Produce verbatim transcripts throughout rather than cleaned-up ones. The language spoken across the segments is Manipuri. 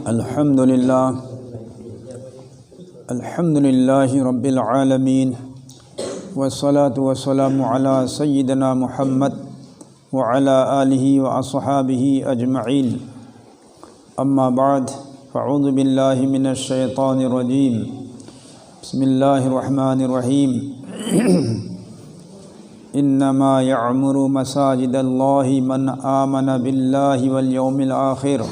الحمد لله. الحمد لله رب العالمين. والصلاة والسلام على سيدنا محمد وعلى آله وأصحابه أجمعين. أما بعد، فأعوذ بالله من الشيطان الرجيم. بسم الله الرحمن الرحيم. إنما يعمر مساجد الله من آمن بالله واليوم الآخر.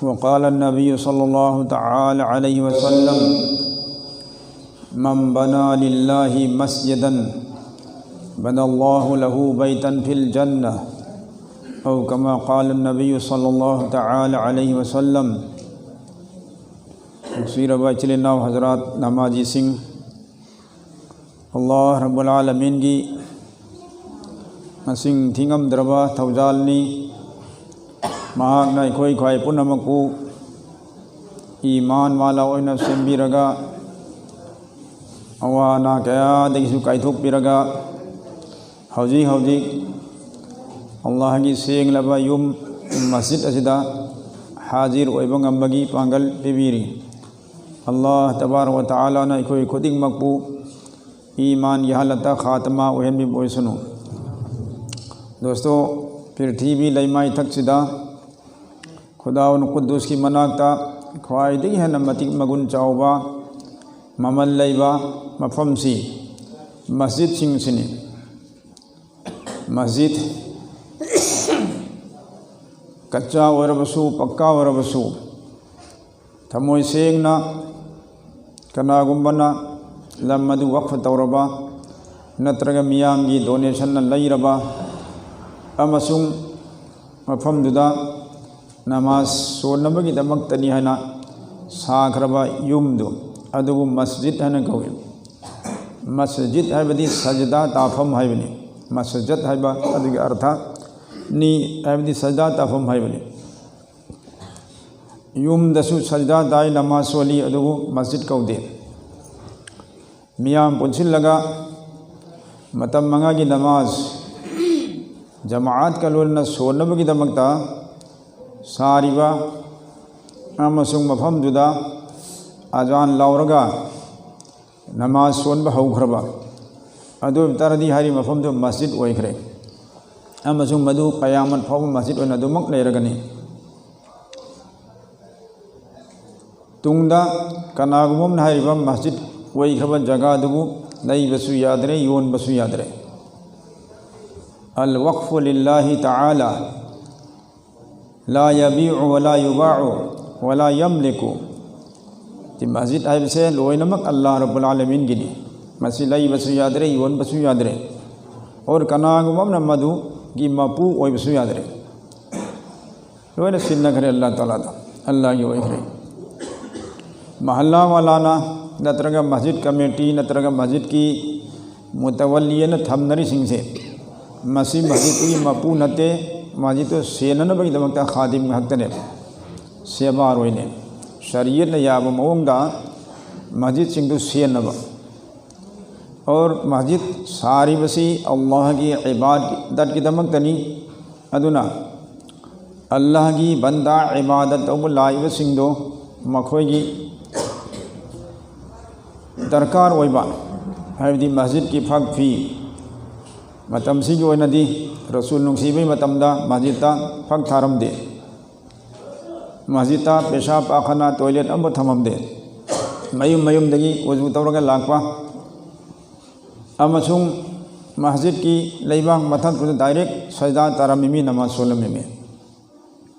وقال النبي صلى الله تعالى عليه وسلم: من بنى لله مسجدا بنى الله له بيتا في الجنة، أو كما قال النبي صلى الله تعالى عليه وسلم. ꯅꯨꯡꯁꯤꯔꯕ ꯏꯆꯤꯜ ꯏꯅꯥꯎ ꯍꯖꯔꯥꯠ ꯅꯃꯥꯖꯤꯁꯤꯡ, ꯑꯜꯂꯥꯍ ꯔꯕꯨꯜ ꯑꯥꯂꯃꯤꯟꯒꯤ ꯃꯁꯤꯡ ꯊꯤꯉꯝꯗ꯭ꯔꯕ ꯊꯧꯖꯥꯜꯅꯤ꯫ ꯃꯍꯥꯛꯅ ꯑꯩꯈꯣꯏ ꯈ꯭ꯋꯥꯏ ꯄꯨꯝꯅꯃꯛꯄꯨ ꯏꯃꯥꯟ ꯋꯥꯂꯥ ꯑꯣꯏꯅ ꯁꯦꯝꯕꯤꯔꯒ, ꯑꯋꯥ ꯑꯅꯥ ꯀꯌꯥꯗꯒꯤꯁꯨ ꯀꯥꯏꯊꯣꯛꯄꯤꯔꯒ, ꯍꯧꯖꯤꯛ ꯍꯧꯖꯤꯛ ꯑꯜꯂꯥꯍꯒꯤ ꯁꯦꯡꯂꯕ ꯌꯨꯝ ꯃꯁꯖꯤꯗ ꯑꯁꯤꯗ ꯍꯥꯖꯤꯔ ꯑꯣꯏꯕ ꯉꯝꯕꯒꯤ ꯄꯥꯡꯒꯜ ꯄꯤꯕꯤꯔꯤ꯫ ꯑꯜꯂꯥꯍ ꯇꯕꯥꯔꯛ ꯋ ꯇꯥꯂꯥꯅ ꯑꯩꯈꯣꯏ ꯈꯨꯗꯤꯡꯃꯛꯄꯨ ꯏꯃꯥꯟꯒꯤ ꯍꯥꯂꯠꯇ ꯈꯥꯇꯃꯥ ꯑꯣꯏꯍꯟꯕꯤꯕ ꯑꯣꯏꯁꯅꯨ꯫ ꯗꯣꯁꯇꯣ, ꯄ꯭ꯔꯤꯊꯤꯕꯤ ꯂꯩꯃꯥꯏ ꯊꯛꯁꯤꯗ ꯈꯨꯗꯥꯎꯟ ꯀꯨꯗꯨꯁꯀꯤ ꯃꯅꯥꯛꯇ ꯈ꯭ꯋꯥꯏꯗꯒꯤ ꯍꯦꯟꯅ ꯃꯇꯤꯛ ꯃꯒꯨꯟ ꯆꯥꯎꯕ, ꯃꯃꯜ ꯂꯩꯕ ꯃꯐꯝꯁꯤ ꯃꯁꯖꯤꯗꯁꯤꯡꯁꯤꯅꯤ꯫ ꯃꯁꯖꯤꯗ ꯀꯆꯥ ꯑꯣꯏꯔꯕꯁꯨ, ꯄꯛꯀꯥ ꯑꯣꯏꯔꯕꯁꯨ, ꯊꯃꯣꯏ ꯁꯦꯡꯅ ꯀꯅꯥꯒꯨꯝꯕꯅ ꯂꯝ ꯑꯗꯨ ꯋꯛꯐ ꯇꯧꯔꯕ ꯅꯠꯇ꯭ꯔꯒ ꯃꯤꯌꯥꯝꯒꯤ ꯗꯣꯅꯦꯁꯟꯅ ꯂꯩꯔꯕ ꯑꯃꯁꯨꯡ ꯃꯐꯝꯗꯨꯗ ꯅꯃꯥꯖ ꯁꯣꯟꯅꯕꯒꯤꯗꯃꯛꯇꯅꯤ ꯍꯥꯏꯅ ꯁꯥꯈ꯭ꯔꯕ ꯌꯨꯝꯗꯨ, ꯑꯗꯨꯕꯨ ꯃꯁꯖꯤꯗ ꯍꯥꯏꯅ ꯀꯧꯏ꯫ ꯃꯁꯖꯤꯗ ꯍꯥꯏꯕꯗꯤ ꯁꯖꯗꯥ ꯇꯥꯐꯝ ꯍꯥꯏꯕꯅꯤ꯫ ꯃꯁꯖꯤꯗ ꯍꯥꯏꯕ ꯑꯗꯨꯒꯤ ꯑꯔꯊ ꯅꯤ ꯍꯥꯏꯕꯗꯤ ꯁꯖꯗꯥ ꯇꯥꯐꯝ ꯍꯥꯏꯕꯅꯤ꯫ ꯌꯨꯝꯗꯁꯨ ꯁꯖꯗꯥ ꯇꯥꯏ, ꯅꯃꯥꯖ ꯁꯣꯜꯂꯤ, ꯑꯗꯨꯕꯨ ꯃꯁꯖꯤꯗ ꯀꯧꯗꯦ꯫ ꯃꯤꯌꯥꯝ ꯄꯨꯟꯁꯤꯜꯂꯒ ꯃꯇꯝ ꯃꯉꯥꯒꯤ ꯅꯃꯥꯖ ꯖꯃꯥꯑꯠꯀ ꯂꯣꯏꯅꯅ ꯁꯣꯟꯅꯕꯒꯤꯗꯃꯛꯇ ꯁꯥꯔꯤꯕ ꯑꯃꯁꯨꯡ ꯃꯐꯝꯗꯨꯗ ꯑꯖꯥꯟ ꯂꯥꯎꯔꯒ ꯅꯃꯥꯖ ꯁꯣꯟꯕ ꯍꯧꯈ꯭ꯔꯕ ꯑꯗꯨ ꯑꯣꯏꯕ ꯇꯥꯔꯗꯤ, ꯍꯥꯏꯔꯤꯕ ꯃꯐꯝꯗꯨ ꯃꯁꯖꯤꯗ ꯑꯣꯏꯈ꯭ꯔꯦ ꯑꯃꯁꯨꯡ ꯃꯗꯨ ꯀꯌꯥꯃꯠ ꯐꯥꯎꯕ ꯃꯁꯖꯤꯗ ꯑꯣꯏꯅ ꯑꯗꯨꯃꯛ ꯂꯩꯔꯒꯅꯤ꯫ ꯇꯨꯡꯗ ꯀꯅꯥꯒꯨꯝꯕ ꯑꯃꯅ ꯍꯥꯏꯔꯤꯕ ꯃꯁꯖꯤꯗ ꯑꯣꯏꯈ꯭ꯔꯕ ꯖꯒꯥ ꯑꯗꯨꯕꯨ ꯂꯩꯕꯁꯨ ꯌꯥꯗ꯭ꯔꯦ, ꯌꯣꯟꯕꯁꯨ ꯌꯥꯗ꯭ꯔꯦ꯫ الوقف لله تعالى لا يبيع ولا يباع ولا يملك꯫ ꯁꯤ ꯃꯁꯖꯤꯗ ꯍꯥꯏꯕꯁꯦ ꯂꯣꯏꯅꯃꯛ ꯑꯜꯂꯥꯍ ꯔꯕꯨꯜ ꯑꯥꯂꯃꯤꯟꯒꯤꯅꯤ꯫ ꯃꯁꯤ ꯂꯩꯕꯁꯨ ꯌꯥꯗ꯭ꯔꯦ, ꯌꯣꯟꯕꯁꯨ ꯌꯥꯗ꯭ꯔꯦ, ꯑꯣꯔ ꯀꯅꯥꯒꯨꯝꯕ ꯑꯃꯅ ꯃꯗꯨꯒꯤ ꯃꯄꯨ ꯑꯣꯏꯕꯁꯨ ꯌꯥꯗ꯭ꯔꯦ꯫ ꯂꯣꯏꯅ ꯁꯤꯟꯅꯈ꯭ꯔꯦ ꯑꯜꯂꯥꯍ ꯇꯥꯂꯥꯗ, ꯑꯜꯂꯥꯍꯒꯤ ꯑꯣꯏꯈ꯭ꯔꯦ꯫ ꯃꯍꯜꯂꯥ ꯋꯥꯂꯥꯅ ꯅꯠꯇ꯭ꯔꯒ ꯃꯁꯖꯤꯗ ꯀꯃꯤꯇꯤ ꯅꯠꯇ꯭ꯔꯒ ꯃꯁꯖꯤꯗꯀꯤ ꯃꯨꯇꯋꯜꯂꯤꯅ ꯊꯝꯅꯔꯤꯁꯤꯡꯁꯦ, ꯃꯁꯤ ꯃꯁꯖꯤꯗꯀꯤ ꯃꯄꯨ ꯅꯠꯇꯦ, ꯃꯁꯖꯤꯗꯇꯨ ꯁꯦꯟꯅꯅꯕꯒꯤꯗꯃꯛꯇ ꯈꯥꯗꯤꯝ ꯉꯥꯛꯇꯅꯦꯕ, ꯁꯦꯕꯥꯔꯣꯏꯅꯦ꯫ ꯁꯔꯤꯌꯠꯅ ꯌꯥꯕ ꯃꯑꯣꯡꯗ ꯃꯁꯖꯤꯗꯁꯤꯡꯗꯨ ꯁꯦꯟꯅꯕ꯫ ꯑꯣꯔ ꯃꯁꯖꯤꯗ ꯁꯥꯔꯤꯕꯁꯤ ꯑꯜꯂꯥꯍꯒꯤ ꯏꯕꯥꯗꯠꯀꯤꯗꯃꯛꯇꯅꯤ꯫ ꯑꯗꯨꯅ ꯑꯜꯂꯥꯍꯒꯤ ꯕꯟꯗꯥ ꯏꯕꯥꯗꯠ ꯇꯧꯕ ꯂꯥꯛꯏꯕꯁꯤꯡꯗꯣ ꯃꯈꯣꯏꯒꯤ ꯗꯔꯀꯥꯔ ꯑꯣꯏꯕ, ꯍꯥꯏꯕꯗꯤ ꯃꯁꯖꯤꯗꯀꯤ ꯐꯛ ꯐꯤ, ꯃꯇꯝꯁꯤꯒꯤ ꯑꯣꯏꯅꯗꯤ ꯔꯁꯨꯜ ꯅꯨꯡꯁꯤꯕꯒꯤ ꯃꯇꯝꯗ ꯃꯁꯖꯤꯗꯇ ꯐꯛ ꯊꯥꯔꯝꯗꯦ꯫ ꯃꯁꯖꯤꯗꯇ ꯄꯦꯁꯥꯕ ꯄꯥꯈꯅꯥ, ꯇꯣꯏꯂꯦꯠ ꯑꯃꯐꯥꯎ ꯊꯝꯃꯝꯗꯦ꯫ ꯃꯌꯨꯝ ꯃꯌꯨꯝꯗꯒꯤ ꯋꯖꯨ ꯇꯧꯔꯒ ꯂꯥꯛꯄ ꯑꯃꯁꯨꯡ ꯃꯁꯖꯤꯗꯀꯤ ꯂꯩꯕꯥꯛ ꯃꯊꯛꯇꯨꯗ ꯗꯥꯏꯔꯦꯛ ꯁꯖꯗꯥ ꯇꯥꯔꯝꯃꯤꯃꯤ, ꯅꯃꯥꯖ ꯁꯣꯜꯂꯝꯃꯤꯃꯤ꯫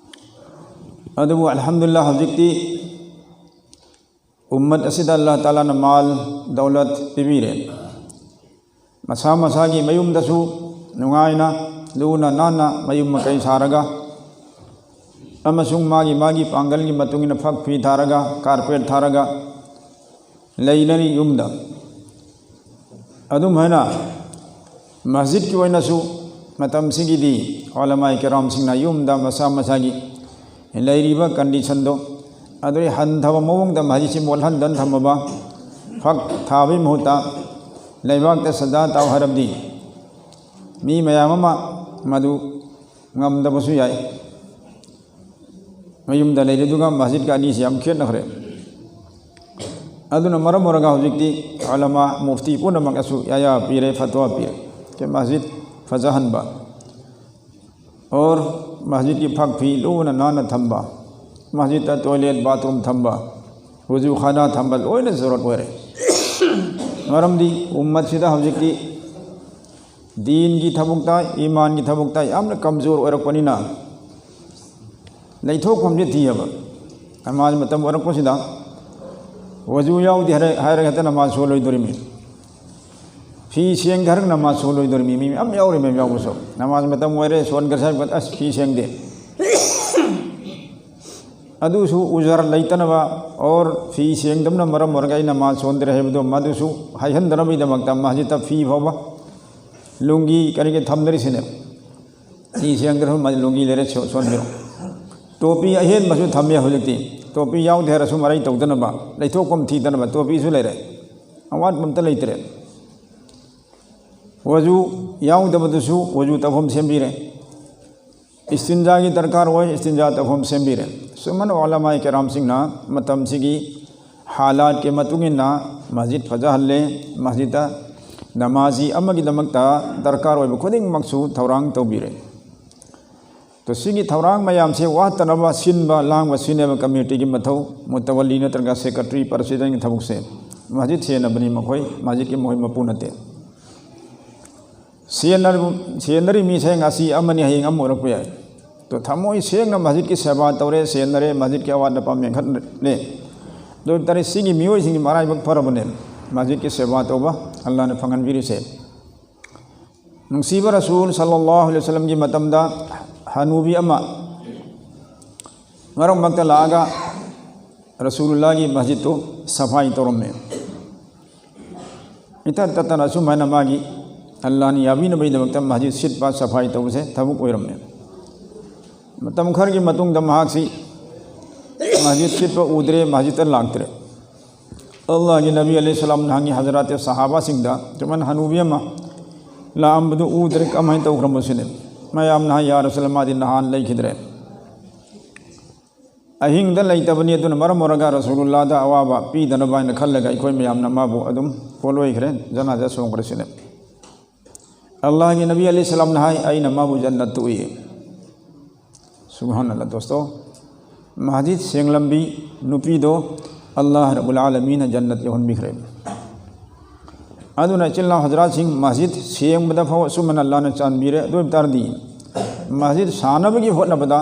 ꯑꯗꯨꯕꯨ ꯑꯜꯍꯝꯗꯨꯂꯤꯜꯂꯥꯍ, ꯍꯧꯖꯤꯛꯇꯤ ꯎꯝꯃꯠ ꯑꯁꯤꯗ ꯑꯜꯂꯥꯍ ꯇꯥꯂꯥꯅ ꯃꯥꯜ ꯗꯧꯂꯠ ꯄꯤꯕꯤꯔꯦ꯫ ꯃꯁꯥ ꯃꯁꯥꯒꯤ ꯃꯌꯨꯝꯗꯁꯨ ꯅꯨꯡꯉꯥꯏꯅ, ꯂꯨꯅ ꯅꯥꯟꯅ ꯃꯌꯨꯝ ꯃꯀꯩ ꯁꯥꯔꯒ ꯑꯃꯁꯨꯡ ꯃꯥꯒꯤ ꯃꯥꯒꯤ ꯄꯥꯡꯒꯜꯒꯤ ꯃꯇꯨꯡ ꯏꯟꯅ ꯐꯛ ꯐꯤ ꯊꯥꯔꯒ, ꯀꯥꯔꯄꯦꯠ ꯊꯥꯔꯒ ꯂꯩꯅꯔꯤ ꯌꯨꯝꯗ꯫ ꯑꯗꯨꯝ ꯍꯥꯏꯅ ꯃꯁꯖꯤꯗꯀꯤ ꯑꯣꯏꯅꯁꯨ ꯃꯇꯝꯁꯤꯒꯤꯗꯤ ꯎꯂꯃꯥꯏ ꯀꯤꯔꯥꯝꯁꯤꯡꯅ ꯌꯨꯝꯗ ꯃꯁꯥ ꯃꯁꯥꯒꯤ ꯂꯩꯔꯤꯕ ꯀꯟꯗꯤꯁꯟꯗꯣ ꯑꯗꯨꯗꯩ ꯍꯟꯊꯕ ꯃꯑꯣꯡꯗ ꯃꯁꯖꯤꯗꯁꯤ ꯃꯣꯠꯍꯟꯗꯅ ꯊꯝꯃꯕ, ꯐꯛ ꯊꯥꯕꯒꯤ ꯃꯍꯨꯠꯇ ꯂꯩꯕꯥꯛꯇ ꯁꯖꯗꯥ ꯇꯥꯎ ꯍꯥꯏꯔꯕꯗꯤ ꯃꯤ ꯃꯌꯥꯝ ꯑꯃ ꯃꯗꯨ ꯉꯝꯗꯕꯁꯨ ꯌꯥꯏ꯫ ꯃꯌꯨꯝꯗ ꯂꯩꯔꯤꯗꯨꯒ ꯃꯁꯖꯤꯗꯀ ꯑꯅꯤꯁꯤ ꯌꯥꯝ ꯈꯦꯠꯅꯈ꯭ꯔꯦ꯫ ꯑꯗꯨꯅ ꯃꯔꯝ ꯑꯣꯏꯔꯒ ꯍꯧꯖꯤꯛꯇꯤ ꯎꯂꯃꯥ ꯃꯨꯐꯇꯤ ꯄꯨꯝꯅꯃꯛꯅꯁꯨ ꯌꯥꯌꯥ ꯄꯤꯔꯦ, ꯐꯠꯋꯥ ꯄꯤꯔꯦ꯫ ꯁꯦ ꯃꯁꯖꯤꯗ ꯐꯖꯍꯟꯕ, ꯑꯣꯔ ꯃꯁꯖꯤꯗꯀꯤ ꯐꯛ ꯐꯤ ꯂꯨꯅ ꯅꯥꯟꯅ ꯊꯝꯕ, ꯃꯁꯖꯤꯗꯇ ꯇꯣꯏꯂꯦꯠ ꯕꯥꯊꯔꯨꯝ ꯊꯝꯕ, ꯋꯨꯖꯨꯈꯥꯅꯥ ꯊꯝꯕ ꯂꯣꯏꯅ ꯖꯔꯨꯔꯠ ꯑꯣꯏꯔꯦ꯫ ꯃꯔꯝꯗꯤ ꯎꯝꯃꯠꯁꯤꯗ ꯍꯧꯖꯤꯛꯇꯤ ꯗꯤꯟꯒꯤ ꯊꯕꯛꯇ, ꯏꯃꯥꯟꯒꯤ ꯊꯕꯛꯇ ꯌꯥꯝꯅ ꯀꯝꯖꯣꯔ ꯑꯣꯏꯔꯛꯄꯅꯤꯅ ꯂꯩꯊꯣꯛꯐꯝꯁꯦ ꯊꯤꯌꯦꯕ꯫ ꯅꯃꯥꯖ ꯃꯇꯝ ꯑꯣꯏꯔꯛꯄꯁꯤꯗ ꯋꯖꯨ ꯌꯥꯎꯗꯦ ꯍꯥꯏꯔ-, ꯍꯥꯏꯔꯒ ꯍꯦꯛꯇ ꯅꯃꯥꯖ ꯁꯣꯜꯂꯣꯏꯗꯣꯔꯤꯃꯤ꯫ ꯐꯤ ꯁꯦꯡꯗꯦ ꯍꯥꯏꯔꯒ ꯅꯃꯥꯖ ꯁꯣꯜꯂꯣꯏꯗꯣꯔꯤꯃꯤ꯫ ꯃꯤ ꯃꯌꯥꯝ ꯌꯥꯎꯔꯤ, ꯃꯌꯥꯝ ꯌꯥꯎꯕꯁꯨ꯫ ꯅꯃꯥꯖ ꯃꯇꯝ ꯑꯣꯏꯔꯦ, ꯁꯣꯟꯈ꯭ꯔꯦ ꯍꯥꯏꯕ, "ꯑꯁ, ꯐꯤ ꯁꯦꯡꯗꯦ"꯫ ꯑꯗꯨꯁꯨ ꯎꯖꯔ ꯂꯩꯇꯅꯕ, ꯑꯣꯔ ꯐꯤ ꯁꯦꯡꯗꯕꯅ ꯃꯔꯝ ꯑꯣꯏꯔꯒ ꯑꯩ ꯅꯃꯥꯖ ꯁꯣꯟꯗ꯭ꯔꯦ ꯍꯥꯏꯕꯗꯣ, ꯃꯗꯨꯁꯨ ꯍꯥꯏꯍꯟꯗꯅꯕꯒꯤꯗꯃꯛꯇ ꯃꯁꯖꯤꯗꯇ ꯐꯤ ꯐꯥꯎꯕ, ꯂꯨꯡꯒꯤ ꯀꯔꯤꯒꯤ ꯊꯝꯅꯔꯤꯁꯤꯅꯦ꯫ ꯐꯤ ꯁꯦꯡꯗ꯭ꯔꯁꯨ ꯃꯥꯗꯤ ꯂꯨꯡꯒꯤ ꯂꯩꯔꯦ, ꯁꯣ-, ꯁꯣꯟꯕꯤꯔꯣ꯫ ꯇꯣꯄꯤ ꯑꯍꯦꯟꯕꯁꯨ ꯊꯝꯃꯦ ꯍꯧꯖꯤꯛꯇꯤ꯫ ꯇꯣꯄꯤ ꯌꯥꯎꯗꯦ ꯍꯥꯏꯔꯁꯨ ꯃꯔꯩ ꯇꯧꯗꯅꯕ, ꯂꯩꯊꯣꯛꯐꯝ ꯊꯤꯗꯅꯕ ꯇꯣꯄꯤꯁꯨ ꯂꯩꯔꯦ꯫ ꯑꯋꯥꯠꯄ ꯑꯝꯇ ꯂꯩꯇ꯭ꯔꯦ꯫ ꯋꯖꯨ ꯌꯥꯎꯗꯕꯗꯨꯁꯨ ꯋꯖꯨ ꯇꯧꯐꯝ ꯁꯦꯝꯕꯤꯔꯦ꯫ ꯏꯁꯇꯤꯟꯖꯥꯒꯤ ꯗꯔꯀꯥꯔ ꯑꯣꯏ, ꯏꯁꯇꯤꯟꯖꯥ ꯇꯧꯐꯝ ꯁꯦꯝꯕꯤꯔꯦ꯫ ꯁꯨꯃꯥꯏꯅ ꯎꯂꯃꯥꯏ ꯀꯔꯥꯝꯁꯤꯡꯅ ꯃꯇꯝꯁꯤꯒꯤ ꯍꯥꯂꯥꯠꯀꯤ ꯃꯇꯨꯡ ꯏꯟꯅ ꯃꯁꯖꯤꯗ ꯐꯖꯍꯜꯂꯦ, ꯃꯁꯖꯤꯗꯇ ꯅꯃꯥꯖꯤ ꯑꯃꯒꯤꯗꯃꯛꯇ ꯗꯔꯀꯥꯔ ꯑꯣꯏꯕ ꯈꯨꯗꯤꯡꯃꯛꯁꯨ ꯊꯧꯔꯥꯡ ꯇꯧꯕꯤꯔꯦ꯫ ꯑꯗꯣ ꯁꯤꯒꯤ ꯊꯧꯔꯥꯡ ꯃꯌꯥꯝꯁꯦ ꯋꯥꯠꯇꯅꯕ ꯁꯤꯟꯕ ꯂꯥꯡꯕ ꯁꯤꯟꯅꯕ ꯀꯃꯤꯇꯤꯒꯤ ꯃꯊꯧ, ꯃꯨꯇꯋꯜꯂꯤ ꯅꯠꯇ꯭ꯔꯒ ꯁꯦꯀ꯭ꯔꯦꯇꯔꯤ, ꯄ꯭ꯔꯁꯤꯗꯦꯟꯒꯤ ꯊꯕꯛꯁꯦ꯫ ꯃꯁꯖꯤꯗ ꯁꯦꯟꯅꯕꯅꯤ ꯃꯈꯣꯏ, ꯃꯁꯖꯤꯗꯀꯤ ꯃꯈꯣꯏ ꯃꯄꯨ ꯅꯠꯇꯦ꯫ ꯁꯦꯟꯅꯔꯤꯕ, ꯁꯦꯟꯅꯔꯤ ꯃꯤꯁꯦ ꯉꯁꯤ ꯑꯃꯅꯤ, ꯍꯌꯦꯡ ꯑꯃ ꯑꯣꯏꯔꯛꯄ ꯌꯥꯏ꯫ ꯑꯗꯣ ꯊꯃꯣꯏ ꯁꯦꯡꯅ ꯃꯁꯖꯤꯗꯀꯤ ꯁꯦꯕꯥ ꯇꯧꯔꯦ, ꯁꯦꯟꯅꯔꯦ, ꯃꯁꯖꯤꯗꯀꯤ ꯑꯋꯥꯠ ꯑꯄꯥ ꯃꯦꯟꯈꯠꯂꯦ꯫ ꯑꯗꯨ ꯑꯣꯏꯕ ꯇꯥꯔꯗꯤ ꯁꯤꯒꯤ ꯃꯤꯑꯣꯏꯁꯤꯡꯒꯤ ꯃꯔꯥꯏꯕꯛ ꯐꯔꯕꯅꯦ, ꯃꯁꯖꯤꯗꯀꯤ ꯁꯦꯕꯥ ꯇꯧꯕ ꯑꯜꯂꯥꯍꯅ ꯐꯪꯍꯟꯕꯤꯔꯤꯁꯦ꯫ ꯅꯨꯡꯁꯤꯕ ꯔꯁꯨꯜ ꯁꯜꯂꯜꯂꯥꯍꯨ ꯑꯂꯩꯍꯤ ꯋꯁꯜꯂꯝꯒꯤ ꯃꯇꯝꯗ ꯍꯅꯨꯕꯤ ꯑꯃ ꯃꯔꯛ ꯃꯔꯛꯇ ꯂꯥꯛꯑꯒ ꯔꯁꯨꯂꯨꯜꯂꯥꯍꯒꯤ ꯃꯁꯖꯤꯗꯇꯨ ꯁꯐꯥꯏ ꯇꯧꯔꯝꯃꯦ꯫ ꯏꯇꯠ ꯇꯠꯇꯅ ꯑꯁꯨꯃꯥꯏꯅ ꯃꯥꯒꯤ ꯑꯜꯂꯥꯍꯅ ꯌꯥꯕꯤꯅꯕꯒꯤꯗꯃꯛꯇ ꯃꯁꯖꯤꯗ ꯁꯤꯠꯄ, ꯁꯐꯥꯏ ꯇꯧꯕꯁꯦ ꯊꯕꯛ ꯑꯣꯏꯔꯝꯃꯦ꯫ ꯃꯇꯝ ꯈꯔꯒꯤ ꯃꯇꯨꯡꯗ ꯃꯍꯥꯛꯁꯤ ꯃꯁꯖꯤꯗ ꯁꯤꯠꯄ ꯎꯗ꯭ꯔꯦ, ꯃꯁꯖꯤꯗꯇ ꯂꯥꯛꯇ꯭ꯔꯦ꯫ ꯑꯜꯂꯥꯍꯒꯤ ꯅꯕꯤ ꯑꯂꯩꯍꯤ ꯁꯂꯥꯝꯅ ꯍꯪꯉꯤ ꯍꯖꯔꯥꯠ ꯁꯍꯥꯕꯥꯁꯤꯡꯗ, ꯁꯨꯃꯥꯏꯅ ꯍꯅꯨꯕꯤ ꯑꯃ ꯂꯥꯛꯑꯝꯕꯗꯨ ꯎꯗ꯭ꯔꯦ, ꯀꯃꯥꯏꯅ ꯇꯧꯈ꯭ꯔꯕꯅꯣ ꯁꯤꯅꯤ꯫ ꯃꯌꯥꯝꯅ ꯍꯥꯏ, "ꯌꯥ ꯔꯁꯨꯂ, ꯃꯥꯗꯤ ꯅꯍꯥꯟ ꯂꯩꯈꯤꯗ꯭ꯔꯦ"꯫ ꯑꯍꯤꯡꯗ ꯂꯩꯇꯕꯅꯤ, ꯑꯗꯨꯅ ꯃꯔꯝ ꯑꯣꯏꯔꯒ ꯔꯁꯨꯂꯨꯜꯂꯥꯗ ꯑꯋꯥꯕ ꯄꯤꯗꯅꯕ ꯍꯥꯏꯅ ꯈꯜꯂꯒ ꯑꯩꯈꯣꯏ ꯃꯌꯥꯝꯅ ꯃꯥꯕꯨ ꯑꯗꯨꯝ ꯄꯣꯠꯂꯣꯏꯈ꯭ꯔꯦ, ꯖꯅꯥꯖꯥ ꯁꯣꯡꯈ꯭ꯔꯦ ꯁꯤꯅꯦ꯫ ꯑꯜꯂꯥꯍꯒꯤ ꯅꯕꯤ ꯑꯂꯩꯍꯤ ꯁꯂꯥꯝꯅ ꯍꯥꯏ, "ꯑꯩꯅ ꯃꯥꯕꯨ ꯖꯟꯅꯠꯇ ꯎꯏ"꯫ ꯁꯨꯕꯍꯥꯅꯜꯂꯥꯍ ꯗꯣꯁꯇꯣ, ꯃꯁꯖꯤꯗ ꯁꯦꯡꯂꯝꯕꯤ ꯅꯨꯄꯤꯗꯣ ꯑꯜꯂꯥꯍ ꯔꯕꯨꯜ ꯑꯥꯂꯃꯤꯅ ꯖꯟꯅꯠ ꯌꯧꯍꯟꯕꯤꯈ꯭ꯔꯦ꯫ ꯑꯗꯨꯅ ꯏꯆꯤꯜ ꯏꯅꯥꯎ ꯍꯖꯔꯥꯠꯁꯤꯡ, ꯃꯁꯖꯤꯗ ꯁꯦꯡꯕꯗ ꯐꯥꯎ ꯑꯁꯨꯝꯅ ꯑꯜꯂꯥꯍꯅ ꯆꯥꯟꯕꯤꯔꯦ꯫ ꯑꯗꯨ ꯑꯣꯏꯕ ꯇꯥꯔꯗꯤ ꯃꯁꯖꯤꯗ ꯁꯥꯅꯕꯒꯤ ꯍꯣꯠꯅꯕꯗ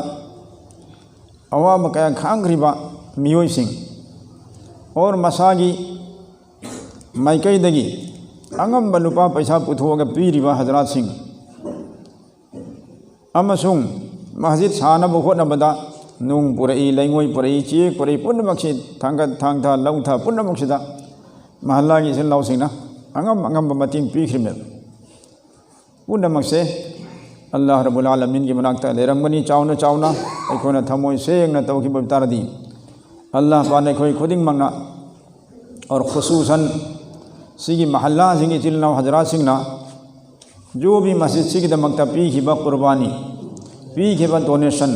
ꯑꯋꯥꯕ ꯀꯌꯥ ꯈꯥꯡꯈ꯭ꯔꯤꯕ ꯃꯤꯑꯣꯏꯁꯤꯡ, ꯑꯣꯔ ꯃꯁꯥꯒꯤ ꯃꯥꯏꯀꯩꯗꯒꯤ ꯑꯉꯝꯕ ꯂꯨꯄꯥ ꯄꯩꯁꯥ ꯄꯨꯊꯣꯛꯑꯒ ꯄꯤꯔꯤꯕ ꯍꯖꯔꯥꯠꯁꯤꯡ, ꯑꯃꯁꯨꯡ ꯃꯁꯖꯤꯗ ꯁꯥꯅꯕ ꯍꯣꯠꯅꯕꯗ ꯅꯨꯡ ꯄꯨꯔꯛꯏ, ꯂꯩꯉꯣꯏ ꯄꯨꯔꯛꯏ, ꯆꯦꯛ ꯄꯨꯔꯛꯏ, ꯄꯨꯝꯅꯃꯛꯁꯤ ꯊꯥꯡꯒꯠ ꯊꯥꯡꯊ ꯂꯧꯊ ꯄꯨꯝꯅꯃꯛꯁꯤꯗ ꯃꯍꯜꯂꯥꯒꯤ ꯏꯆꯤꯜ ꯏꯅꯥꯎꯁꯤꯡꯅ ꯑꯉꯝ ꯑꯉꯝꯕ ꯃꯇꯦꯡ ꯄꯤꯈ꯭ꯔꯤꯕꯅꯦꯕ꯫ ꯄꯨꯝꯅꯃꯛꯁꯦ ꯑꯜꯂꯥꯍ ꯔꯕꯨꯜ ꯑꯥꯂꯃꯤꯟꯒꯤ ꯃꯅꯥꯛꯇ ꯂꯩꯔꯝꯒꯅꯤ꯫ ꯆꯥꯎꯅ ꯆꯥꯎꯅ ꯑꯩꯈꯣꯏꯅ ꯊꯃꯣꯏ ꯁꯦꯡꯅ ꯇꯧꯈꯤꯕ ꯇꯥꯔꯗꯤ, ꯑꯜꯂꯥꯍ ꯄꯥꯛꯅ ꯑꯩꯈꯣꯏ ꯈꯨꯗꯤꯡꯃꯛꯅ, ꯑꯣꯔ ꯈꯨꯁꯨꯁꯟ ꯁꯤꯒꯤ ꯃꯍꯜꯂꯥꯁꯤꯡꯒꯤ ꯏꯆꯤꯜ ꯏꯅꯥꯎ ꯍꯖꯔꯥꯠꯁꯤꯡꯅ ꯖꯣꯕꯤ ꯃꯁꯖꯤꯗꯁꯤꯒꯤꯗꯃꯛꯇ ꯄꯤꯈꯤꯕ ꯀꯨꯔꯕꯥꯅꯤ, ꯄꯤꯈꯤꯕ ꯗꯣꯅꯦꯁꯟ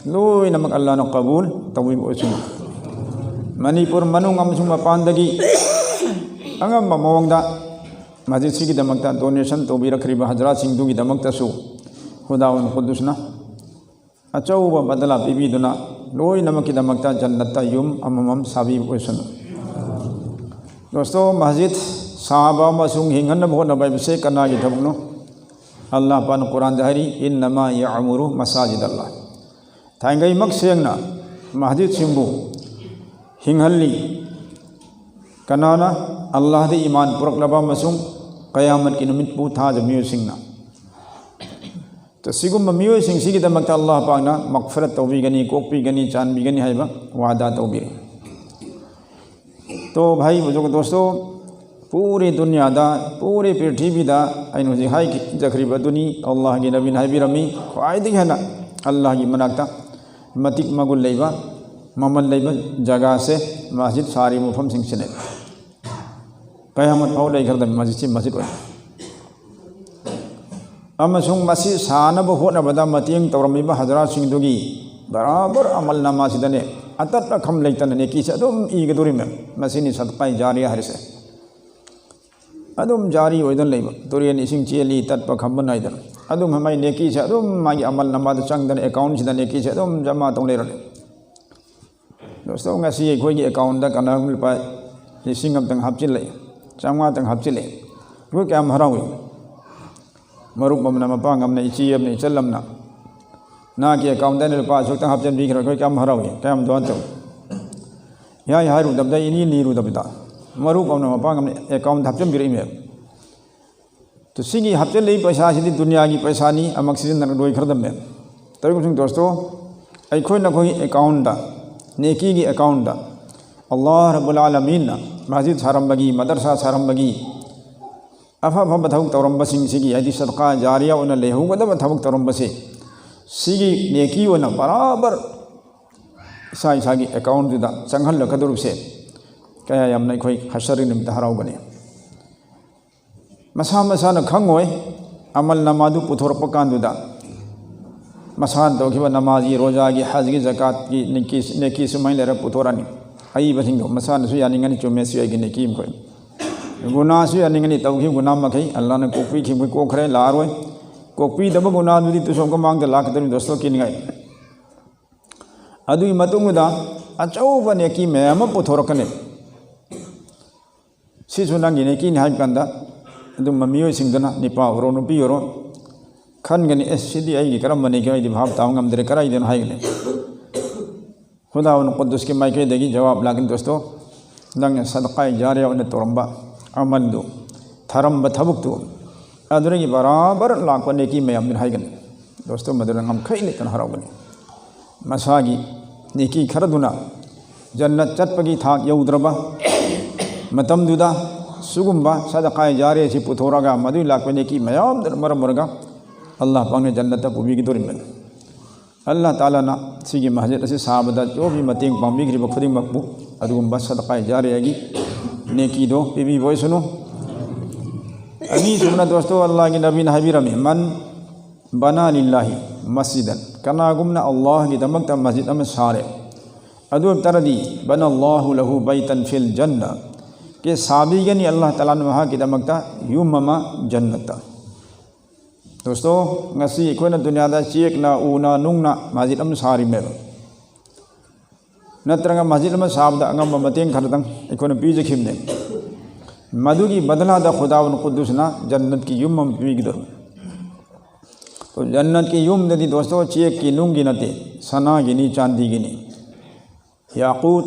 ꯂꯣꯏꯅꯃꯛ ꯑꯜꯂꯥꯍꯅ ꯀꯕꯨꯜ ꯇꯧꯕꯤꯕ ꯑꯣꯏꯁꯅꯨ꯫ ꯃꯅꯤꯄꯨꯔ ꯃꯅꯨꯡ ꯑꯃꯁꯨꯡ ꯃꯄꯥꯟꯗꯒꯤ ꯑꯉꯝꯕ ꯃꯑꯣꯡꯗ ꯃꯁꯖꯤꯗꯁꯤꯒꯤꯗꯃꯛꯇ ꯗꯣꯅꯦꯁꯟ ꯇꯧꯕꯤꯔꯛꯈ꯭ꯔꯤꯕ ꯍꯖꯔꯥꯠꯁꯤꯡꯗꯨꯒꯤꯗꯃꯛꯇꯁꯨ ꯈꯨꯗꯥꯎꯟ ꯈꯨꯗꯨꯁꯅ ꯑꯆꯧꯕ ꯕꯗꯂꯥ ꯄꯤꯕꯤꯗꯨꯅ ꯂꯣꯏꯅꯃꯛꯀꯤꯗꯃꯛꯇ ꯖꯟꯅꯠꯇ ꯌꯨꯝ ꯑꯃꯃꯝ ꯁꯥꯕꯤꯕ ꯑꯣꯏꯁꯅꯨ꯫ ꯗꯣꯁꯇꯣ, ꯃꯁꯖꯤꯗ ꯁꯥꯕ ꯑꯃꯁꯨꯡ ꯍꯤꯡꯍꯟꯅꯕ ꯍꯣꯠꯅꯕ ꯍꯥꯏꯕꯁꯦ ꯀꯅꯥꯒꯤ ꯊꯕꯛꯅꯣ? ꯑꯜꯂꯥꯍ ꯄꯥꯛꯅ ꯀꯨꯔꯥꯟꯗ ꯍꯥꯏꯔꯤ, "ꯏꯟꯅꯃꯥ ꯌꯥꯃꯨꯔꯨ ꯃꯁꯥꯖꯤꯗ ꯑꯜꯂꯥꯍ"꯫ ꯊꯥꯏꯅꯉꯩꯃꯛ ꯁꯦꯡꯅ ꯃꯁꯖꯤꯗꯁꯤꯡꯕꯨ ꯍꯤꯡꯍꯜꯂꯤ꯫ ꯀꯅꯥꯅ? ꯑꯜꯂꯥꯍꯗ ꯏꯃꯥꯟ ꯄꯨꯔꯛꯂꯕ ꯑꯃꯁꯨꯡ ꯀꯌꯥꯃꯠꯀꯤ ꯅꯨꯃꯤꯠꯄꯨ ꯊꯥꯖꯕ ꯃꯤꯑꯣꯏꯁꯤꯡꯅ꯫ ꯇ-, ꯁꯤꯒꯨꯝꯕ ꯃꯤꯑꯣꯏꯁꯤꯡꯁꯤꯒꯤꯗꯃꯛꯇ ꯑꯜꯂꯥꯍ ꯄꯥꯛꯅ ꯃꯒꯐꯤꯔꯠ ꯇꯧꯕꯤꯒꯅꯤ, ꯀꯣꯛꯄꯤꯒꯅꯤ, ꯆꯥꯟꯕꯤꯒꯅꯤ ꯍꯥꯏꯕ ꯋꯥꯗꯥ ꯇꯧꯕꯤꯔꯤ꯫ ꯇꯣ ꯚꯥꯏ ꯕꯨꯖꯨꯔꯒ ꯗꯣꯁꯇꯣ, ꯄꯨꯔꯦ ꯗꯨꯅꯤꯌꯥꯗ, ꯄꯨꯔꯦ ꯄ꯭ꯔꯤꯊꯤꯕꯤꯗ ꯑꯩꯅ ꯍꯧꯖꯤꯛ ꯍꯥꯏꯖꯈ꯭ꯔꯤꯕ ꯑꯗꯨꯅꯤ, ꯑꯜꯂꯥꯍꯒꯤ ꯅꯕꯤꯅ ꯍꯥꯏꯕꯤꯔꯝꯃꯤ, ꯈ꯭ꯋꯥꯏꯗꯒꯤ ꯍꯦꯟꯅ ꯑꯜꯂꯥꯍꯒꯤ ꯃꯅꯥꯛꯇ ꯃꯇꯤꯛ ꯃꯒꯨꯟ ꯂꯩꯕ, ꯃꯃꯜ ꯂꯩꯕ ꯖꯒꯥꯁꯦ ꯃꯁꯖꯤꯗ ꯁꯥꯔꯤꯕ ꯃꯐꯝꯁꯤꯡꯁꯤꯅꯦ꯫ ꯀꯌꯥꯃꯠ ꯐꯥꯎ ꯂꯩꯈ꯭ꯔꯗꯕꯅꯤ ꯃꯁꯖꯤꯗꯁꯤ ꯃꯁꯖꯤꯗ ꯑꯣꯏꯅ꯫ ꯑꯃꯁꯨꯡ ꯃꯁꯤ ꯁꯥꯅꯕ ꯍꯣꯠꯅꯕꯗ ꯃꯇꯦꯡ ꯇꯧꯔꯝꯃꯤꯕ ꯍꯖꯔꯥꯠꯁꯤꯡꯗꯨꯒꯤ ꯕꯔꯥꯕꯔ ꯑꯃꯜ ꯅꯃꯥꯁꯤꯗꯅꯦ ꯑꯇꯠ ꯑꯈꯝ ꯂꯩꯇꯅ ꯅꯦꯀꯤꯁꯦ ꯑꯗꯨꯝ ꯏꯒꯗꯣꯔꯤꯃꯦ꯫ ꯃꯁꯤꯅꯤ ꯁꯗꯀꯥꯏ ꯖꯥꯔꯤꯌꯥ ꯍꯥꯏꯔꯤꯁꯦ꯫ ꯑꯗꯨꯝ ꯖꯥꯔꯤ ꯑꯣꯏꯗꯅ ꯂꯩꯕ꯫ ꯇꯨꯔꯦꯟ ꯏꯁꯤꯡ ꯆꯦꯜꯂꯤ ꯇꯠꯄ ꯈꯝꯕ ꯅꯥꯏꯗꯅ꯫ ꯑꯗꯨꯝ ꯃꯥꯏ ꯅꯦꯀꯤꯁꯦ ꯑꯗꯨꯝ ꯃꯥꯒꯤ ꯑꯃꯜ ꯅꯃꯥꯗ ꯆꯪꯗꯅ ꯑꯦꯀꯥꯎꯟꯁꯤꯗ ꯅꯦꯀꯤꯁꯦ ꯑꯗꯨꯝ ꯖꯃꯥ ꯇꯧ ꯂꯩꯔꯅꯤ꯫ ꯗꯣꯁꯇꯣ, ꯉꯁꯤ ꯑꯩꯈꯣꯏꯒꯤ ꯑꯦꯀꯥꯎꯟꯗ ꯀꯅꯥꯒꯨꯝꯕ ꯂꯨꯄꯥ ꯂꯤꯁꯤꯡ ꯑꯃꯇꯪ ꯍꯥꯞꯆꯤꯜꯂꯛꯑꯦ, ꯆꯥꯝꯃꯉꯥꯇꯪ ꯍꯥꯞꯆꯤꯜꯂꯛꯑꯦ꯫ ꯑꯩꯈꯣꯏ ꯀꯌꯥꯝ ꯍꯔꯥꯎꯏ꯫ ꯃꯔꯨꯞ ꯑꯃꯅ, ꯃꯄꯥꯡ ꯑꯃꯅ, ꯏꯆꯦ ꯑꯃꯅ, ꯏꯆꯜ ꯑꯃꯅ, "ꯅꯍꯥꯛꯀꯤ ꯑꯦꯀꯥꯎꯟꯗ ꯑꯩꯅ ꯂꯨꯄꯥ ꯑꯁꯨꯛꯇꯪ ꯍꯥꯞꯆꯤꯟꯕꯤꯈ꯭ꯔꯦ, ꯑꯩꯈꯣꯏ ꯀꯌꯥꯝ ꯍꯔꯥꯎꯏ, ꯀꯌꯥꯝ ꯗꯨꯋꯥ ꯇꯧꯏ"꯫ ꯌꯥꯏ ꯍꯥꯏꯔꯨꯗꯕꯗ, ꯏꯅꯤ ꯅꯤꯔꯨꯗꯕꯗ, ꯃꯔꯨꯞ ꯑꯃꯅ, ꯃꯄꯥꯡ ꯑꯃꯅ ꯑꯦꯀꯥꯎꯟꯗ ꯍꯥꯞꯆꯤꯟꯕꯤꯔꯛꯏꯃꯦꯕ꯫ ꯇꯨ, ꯁꯤꯒꯤ ꯍꯥꯞꯆꯤꯜꯂꯛꯏ ꯄꯩꯁꯥꯁꯤꯗꯤ ꯗꯨꯅꯤꯌꯥꯒꯤ ꯄꯩꯁꯥꯅꯤ, ꯑꯃꯛ ꯁꯤꯖꯤꯟꯅꯔꯒ ꯂꯣꯏꯈ꯭ꯔꯗꯕꯅꯦ꯫ ꯇꯧꯔꯤꯕꯁꯤꯡ ꯗꯣꯁꯇꯣ, ꯑꯩꯈꯣꯏꯅ ꯑꯩꯈꯣꯏꯒꯤ ꯑꯦꯀꯥꯎꯟꯗ, ꯅꯦꯀꯤꯒꯤ ꯑꯦꯀꯥꯎꯟꯗ, ꯑꯜꯂꯥꯍ ꯔꯕꯨꯜ ꯑꯥꯂꯃꯤꯟꯅ ꯃꯁꯖꯤꯗ ꯁꯥꯔꯝꯕꯒꯤ, ꯃꯗꯔꯁꯥ ꯁꯥꯔꯝꯕꯒꯤ, ꯑꯐ ꯑꯐꯕ ꯊꯕꯛ ꯇꯧꯔꯝꯕꯁꯤꯡꯁꯤꯒꯤ, ꯍꯥꯏꯗꯤ ꯁꯗꯀꯥ ꯖꯥꯔꯤꯌꯥ ꯑꯣꯏꯅ ꯂꯩꯍꯧꯒꯗꯕ ꯊꯕꯛ ꯇꯧꯔꯝꯕꯁꯦ, ꯁꯤꯒꯤ ꯅꯦꯀꯤ ꯑꯣꯏꯅ ꯕꯔꯥꯕꯔ ꯏꯁꯥ ꯏꯁꯥꯒꯤ ꯑꯦꯀꯥꯎꯟꯗꯨꯗ ꯆꯪꯍꯜꯂꯛꯀꯗꯧꯔꯤꯕꯁꯦ, ꯀꯌꯥ ꯌꯥꯝꯅ ꯑꯩꯈꯣꯏ ꯍꯁꯔꯒꯤ ꯅꯨꯃꯤꯠꯇ ꯍꯔꯥꯎꯒꯅꯤ꯫ ꯃꯁꯥ ꯃꯁꯥꯅ ꯈꯪꯉꯣꯏ, ꯑꯃꯜ ꯅꯃꯥꯗꯨ ꯄꯨꯊꯣꯔꯛꯄ ꯀꯥꯟꯗꯨꯗ ꯃꯁꯥꯅ ꯇꯧꯈꯤꯕ ꯅꯃꯥꯖꯒꯤ, ꯔꯣꯖꯥꯒꯤ, ꯍꯖꯒꯤ, ꯖꯀꯥꯠꯀꯤ ꯅꯦꯀꯤ, ꯅꯦꯀꯤ ꯁꯨꯃꯥꯏꯅ ꯂꯩꯔꯒ ꯄꯨꯊꯣꯔꯛꯑꯅꯤ꯫ ꯑꯏꯕꯁꯤꯡꯗꯣ ꯃꯁꯥꯅꯁꯨ ꯌꯥꯅꯤꯡꯒꯅꯤ, ꯆꯨꯝꯃꯦ, ꯁꯤ ꯑꯩꯒꯤ ꯅꯦꯀꯤ ꯃꯈꯣꯏ꯫ ꯒꯨꯅꯥꯁꯨ ꯌꯥꯅꯤꯡꯒꯅꯤ, ꯇꯧꯈꯤꯕ ꯒꯨꯅꯥ ꯃꯈꯩ ꯑꯜꯂꯥꯍꯅ ꯀꯣꯛꯄꯤꯈꯤꯕ ꯃꯈꯩ ꯀꯣꯛꯈ꯭ꯔꯦ, ꯂꯥꯛꯑꯔꯣꯏ꯫ ꯀꯣꯛꯄꯤꯗꯕ ꯒꯨꯅꯥꯗꯨꯗꯤ ꯇꯨꯁꯣꯝ ꯃꯃꯥꯡꯗ ꯂꯥꯛꯀꯗꯧꯔꯤꯕ ꯗꯣꯁꯇꯣ, ꯀꯤꯅꯤꯡꯉꯥꯏ꯫ ꯑꯗꯨꯒꯤ ꯃꯇꯨꯡꯗ ꯑꯆꯧꯕ ꯅꯦꯀꯤ ꯃꯌꯥꯝ ꯑꯃ ꯄꯨꯊꯣꯔꯛꯀꯅꯤ꯫ ꯁꯤꯁꯨ ꯅꯪꯒꯤ ꯅꯦꯀꯤꯅꯤ ꯍꯥꯏꯕ ꯀꯥꯟꯗ, ꯑꯗꯨꯝꯕ ꯃꯤꯑꯣꯏꯁꯤꯡꯗꯨꯅ, ꯅꯨꯄꯥ ꯑꯣꯏꯔꯣ ꯅꯨꯄꯤ ꯑꯣꯏꯔꯣ, ꯈꯟꯒꯅꯤ, "ꯑꯦ, ꯁꯤꯗꯤ ꯑꯩꯒꯤ ꯀꯔꯝꯕ ꯅꯦꯀꯤ, ꯑꯩꯗꯤ ꯚꯥꯞ ꯇꯥꯕ ꯉꯝꯗ꯭ꯔꯦ, ꯀꯗꯥꯏꯗꯅꯣ?" ꯍꯥꯏꯒꯅꯤ꯫ ꯈꯨꯗꯥꯎꯅ ꯀꯨꯗꯨꯁꯀꯤ ꯃꯥꯏꯀꯩꯗꯒꯤ ꯖꯋꯥꯕ ꯂꯥꯛꯀꯅꯤ, ꯗꯣꯁꯇꯣ꯫ ꯅꯪꯅ ꯁꯗꯀꯥꯏ ꯖꯥꯔꯤꯌꯥ ꯑꯣꯏꯅ ꯇꯧꯔꯝꯕ ꯑꯃꯜꯗꯨ, ꯊꯥꯔꯝꯕ ꯊꯕꯛꯇꯨ, ꯑꯗꯨꯗꯒꯤ ꯕꯔꯥꯕꯔ ꯂꯥꯛꯄ ꯅꯦꯀꯤ ꯃꯌꯥꯝꯗꯨꯅ ꯍꯥꯏꯒꯅꯤ꯫ ꯗꯣꯁꯇꯣ, ꯃꯗꯨꯅ ꯉꯝꯈꯩ ꯂꯩꯇꯅ ꯍꯔꯥꯎꯒꯅꯤ꯫ ꯃꯁꯥꯒꯤ ꯅꯦꯀꯤ ꯈꯔꯗꯨꯅ ꯖꯟꯅꯠ ꯆꯠꯄꯒꯤ ꯊꯥꯛ ꯌꯧꯗ꯭ꯔꯕ ꯃꯇꯝꯗꯨꯗ, ꯁꯤꯒꯨꯝꯕ ꯁꯗꯀꯥꯏ ꯖꯥꯔꯤꯌꯥ ꯑꯁꯤ ꯄꯨꯊꯣꯔꯒ ꯃꯗꯨꯒꯤ ꯂꯥꯛꯄ ꯅꯦꯀꯤ ꯃꯌꯥꯝꯗꯨꯅ ꯃꯔꯝ ꯑꯣꯏꯔꯒ ꯑꯜꯂꯥꯍ ꯄꯥꯛꯅ ꯖꯟꯅꯠꯇ ꯄꯨꯕꯤꯒꯗꯧꯔꯤꯕꯅꯤ꯫ ꯑꯜꯂꯥꯍ ꯇꯥꯂꯥꯅ ꯁꯤꯒꯤ ꯃꯁꯖꯤꯗ ꯑꯁꯤ ꯁꯥꯕꯗ ꯌꯣꯝꯃꯤ ꯃꯇꯦꯡ ꯄꯥꯡꯕꯤꯈ꯭ꯔꯤꯕ ꯈꯨꯗꯤꯡꯃꯛꯄꯨ ꯑꯗꯨꯒꯨꯝꯕ ꯁꯗꯀꯥꯏ ꯖꯥꯔꯤꯌꯥꯒꯤ ꯅꯦꯀꯤꯗꯣ ꯄꯤꯕꯤꯕ ꯑꯣꯏꯁꯅꯨ꯫ ꯑꯅꯤꯁꯨꯕꯅ, ꯗꯣꯁꯇꯣ, ꯑꯜꯂꯥꯍꯒꯤ ꯅꯕꯤꯅ ꯍꯥꯏꯕꯤꯔꯝꯃꯤ, "ꯃꯟ ꯕꯅꯥ ꯂꯤꯜꯂꯥꯍꯤ ꯃꯁꯖꯤꯗꯟ, ꯀꯅꯥꯒꯨꯝꯅ ꯑꯜꯂꯥꯍꯒꯤꯗꯃꯛꯇ ꯃꯁꯖꯤꯗ ꯑꯃ ꯁꯥꯔꯦ, ꯑꯗꯨ ꯑꯣꯏꯕ ꯇꯥꯔꯗꯤ, ꯕꯅꯥ ꯑꯜꯂꯥꯍꯨ ꯂꯍꯨ ꯕꯩꯇꯟ ꯐꯤꯜ ꯖꯟꯅ, ꯀꯦ ꯁꯥꯕꯤꯒꯅꯤ ꯑꯜꯂꯥꯍ ꯇꯥꯂꯥꯅ ꯃꯍꯥꯛꯀꯤꯗꯃꯛꯇ ꯌꯨꯝ ꯑꯃ ꯖꯟꯅꯠꯇ꯫ ꯗꯣꯁꯇꯣ, ꯉꯁꯤ ꯑꯩꯈꯣꯏꯅ ꯗꯨꯅꯤꯌꯥꯗ ꯆꯦꯛꯅ, ꯎꯅ, ꯅꯨꯡꯅ ꯃꯁꯖꯤꯗ ꯑꯃ ꯁꯥꯔꯤꯃꯦꯕ, ꯅꯠꯇ꯭ꯔꯒ ꯃꯁꯖꯤꯗ ꯑꯃ ꯁꯥꯕꯗ ꯑꯉꯝꯕ ꯃꯇꯦꯡ ꯈꯔꯗꯪ ꯑꯩꯈꯣꯏꯅ ꯄꯤꯖꯈꯤꯕꯅꯦ꯫ ꯃꯗꯨꯒꯤ ꯕꯗꯂꯥꯗ ꯈꯨꯗꯥꯎꯟ ꯀꯨꯗꯨꯁꯅ ꯖꯟꯅꯠꯀꯤ ꯌꯨꯝ ꯑꯃ ꯄꯤꯒꯗꯧꯔꯤꯕꯅꯤ꯫ ꯇꯣ, ꯖꯟꯅꯠꯀꯤ ꯌꯨꯝꯗꯗꯤ ꯗꯣꯁꯇꯣ ꯆꯦꯛꯀꯤ ꯅꯨꯡꯒꯤ ꯅꯠꯇꯦ, ꯁꯅꯥꯒꯤꯅꯤ, ꯆꯥꯟꯗꯤꯒꯤꯅꯤ꯫ ꯌꯥꯀꯨꯠ,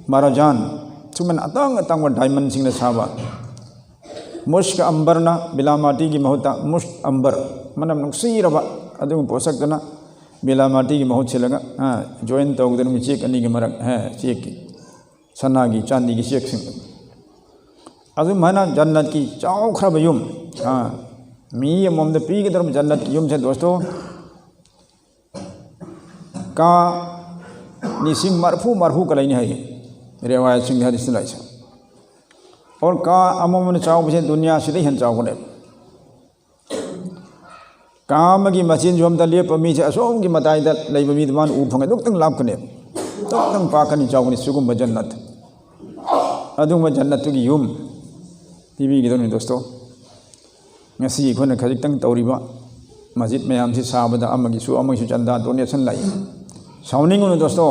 ꯃꯔꯖꯥꯟ, ꯁꯨꯃꯥꯏꯅ ꯑꯇꯥꯡ ꯑꯇꯥꯡꯕ ꯗꯥꯏꯃꯟꯁꯤꯡꯅ ꯁꯥꯕ꯫ ꯃꯨꯁ꯭ꯛ ꯑꯝꯕꯔꯅ ꯕꯤꯂꯥꯃꯥꯇꯤꯒꯤ ꯃꯍꯨꯠꯇ ꯃꯨꯁ꯭ꯛ ꯑꯝꯕꯔ, ꯃꯅꯝ ꯅꯨꯡꯁꯤꯔꯕ ꯑꯗꯨꯒꯨꯝꯕ ꯄꯣꯠꯁꯛꯇꯨꯅ ꯕꯤꯂꯥꯃꯥꯇꯤꯒꯤ ꯃꯍꯨꯠ ꯁꯤꯜꯂꯒ, ꯑ, join ꯇꯧꯗꯅ ꯆꯦꯛ ꯑꯅꯤꯒꯤ ꯃꯔꯛ, ꯑ, ꯆꯦꯛꯀꯤ, ꯁꯅꯥꯒꯤ, ꯆꯥꯟꯗꯤꯒꯤ ꯆꯦꯛꯁꯤꯡꯗꯨ꯫ ꯑꯗꯨꯃꯥꯏꯅ ꯖꯟꯅꯠꯀꯤ ꯆꯥꯎꯈ꯭ꯔꯕ ꯌꯨꯝ, ꯑ, ꯃꯤ ꯑꯃꯃꯝꯗ ꯄꯤꯒꯗꯧꯔꯤꯕ ꯖꯟꯅꯠꯀꯤ ꯌꯨꯝꯁꯦ ꯗꯣꯁꯇꯣ, ꯀꯥ ꯅꯤꯁꯤꯡ ꯃꯔꯐꯨ ꯃꯔꯐꯨꯒ ꯂꯩꯅꯤ ꯍꯥꯏꯌꯦ ꯔꯦꯋꯥꯌꯠꯁꯤꯡꯗ, ꯍꯗꯤꯁꯇ ꯂꯩꯁꯦ꯫ ꯑꯣꯔ ꯀꯥ ꯑꯃꯃꯝꯅ ꯆꯥꯎꯕꯁꯦ ꯗꯨꯅꯤꯌꯥꯁꯤꯗ ꯍꯦꯟꯅ ꯆꯥꯎꯒꯅꯦꯕ꯫ ꯀꯥ ꯑꯃꯒꯤ ꯃꯆꯤꯟ ꯁꯣꯝꯗ ꯂꯦꯞꯄ ꯃꯤꯁꯦ ꯑꯁꯣꯝꯒꯤ ꯃꯇꯥꯏꯗ ꯂꯩꯕ ꯃꯤꯗꯨ ꯃꯥꯅ ꯎ ꯐꯪꯉꯦ, ꯑꯗꯨꯛꯇꯪ ꯂꯥꯞꯀꯅꯦꯕ, ꯑꯗꯨꯛꯇꯪ ꯄꯥꯛꯀꯅꯤ, ꯆꯥꯎꯒꯅꯤ꯫ ꯁꯤꯒꯨꯝꯕ ꯖꯟꯅꯠ, ꯑꯗꯨꯒꯨꯝꯕ ꯖꯟꯅꯠꯇꯨꯒꯤ ꯌꯨꯝ ꯄꯤꯕꯤꯒꯗꯧꯅꯤ ꯗꯣꯁꯇꯣ꯫ ꯉꯁꯤ ꯑꯩꯈꯣꯏꯅ ꯈꯖꯤꯛꯇꯪ ꯇꯧꯔꯤꯕ ꯃꯁꯖꯤꯗ ꯃꯌꯥꯝꯁꯤ ꯁꯥꯕꯗ ꯑꯃꯒꯤꯁꯨ ꯑꯃꯒꯤꯁꯨ ꯆꯟꯗꯥ, donation ꯂꯥꯛꯏ꯫ ꯁꯥꯎꯅꯤꯡꯒꯅꯨ ꯗꯣꯁꯇꯣ,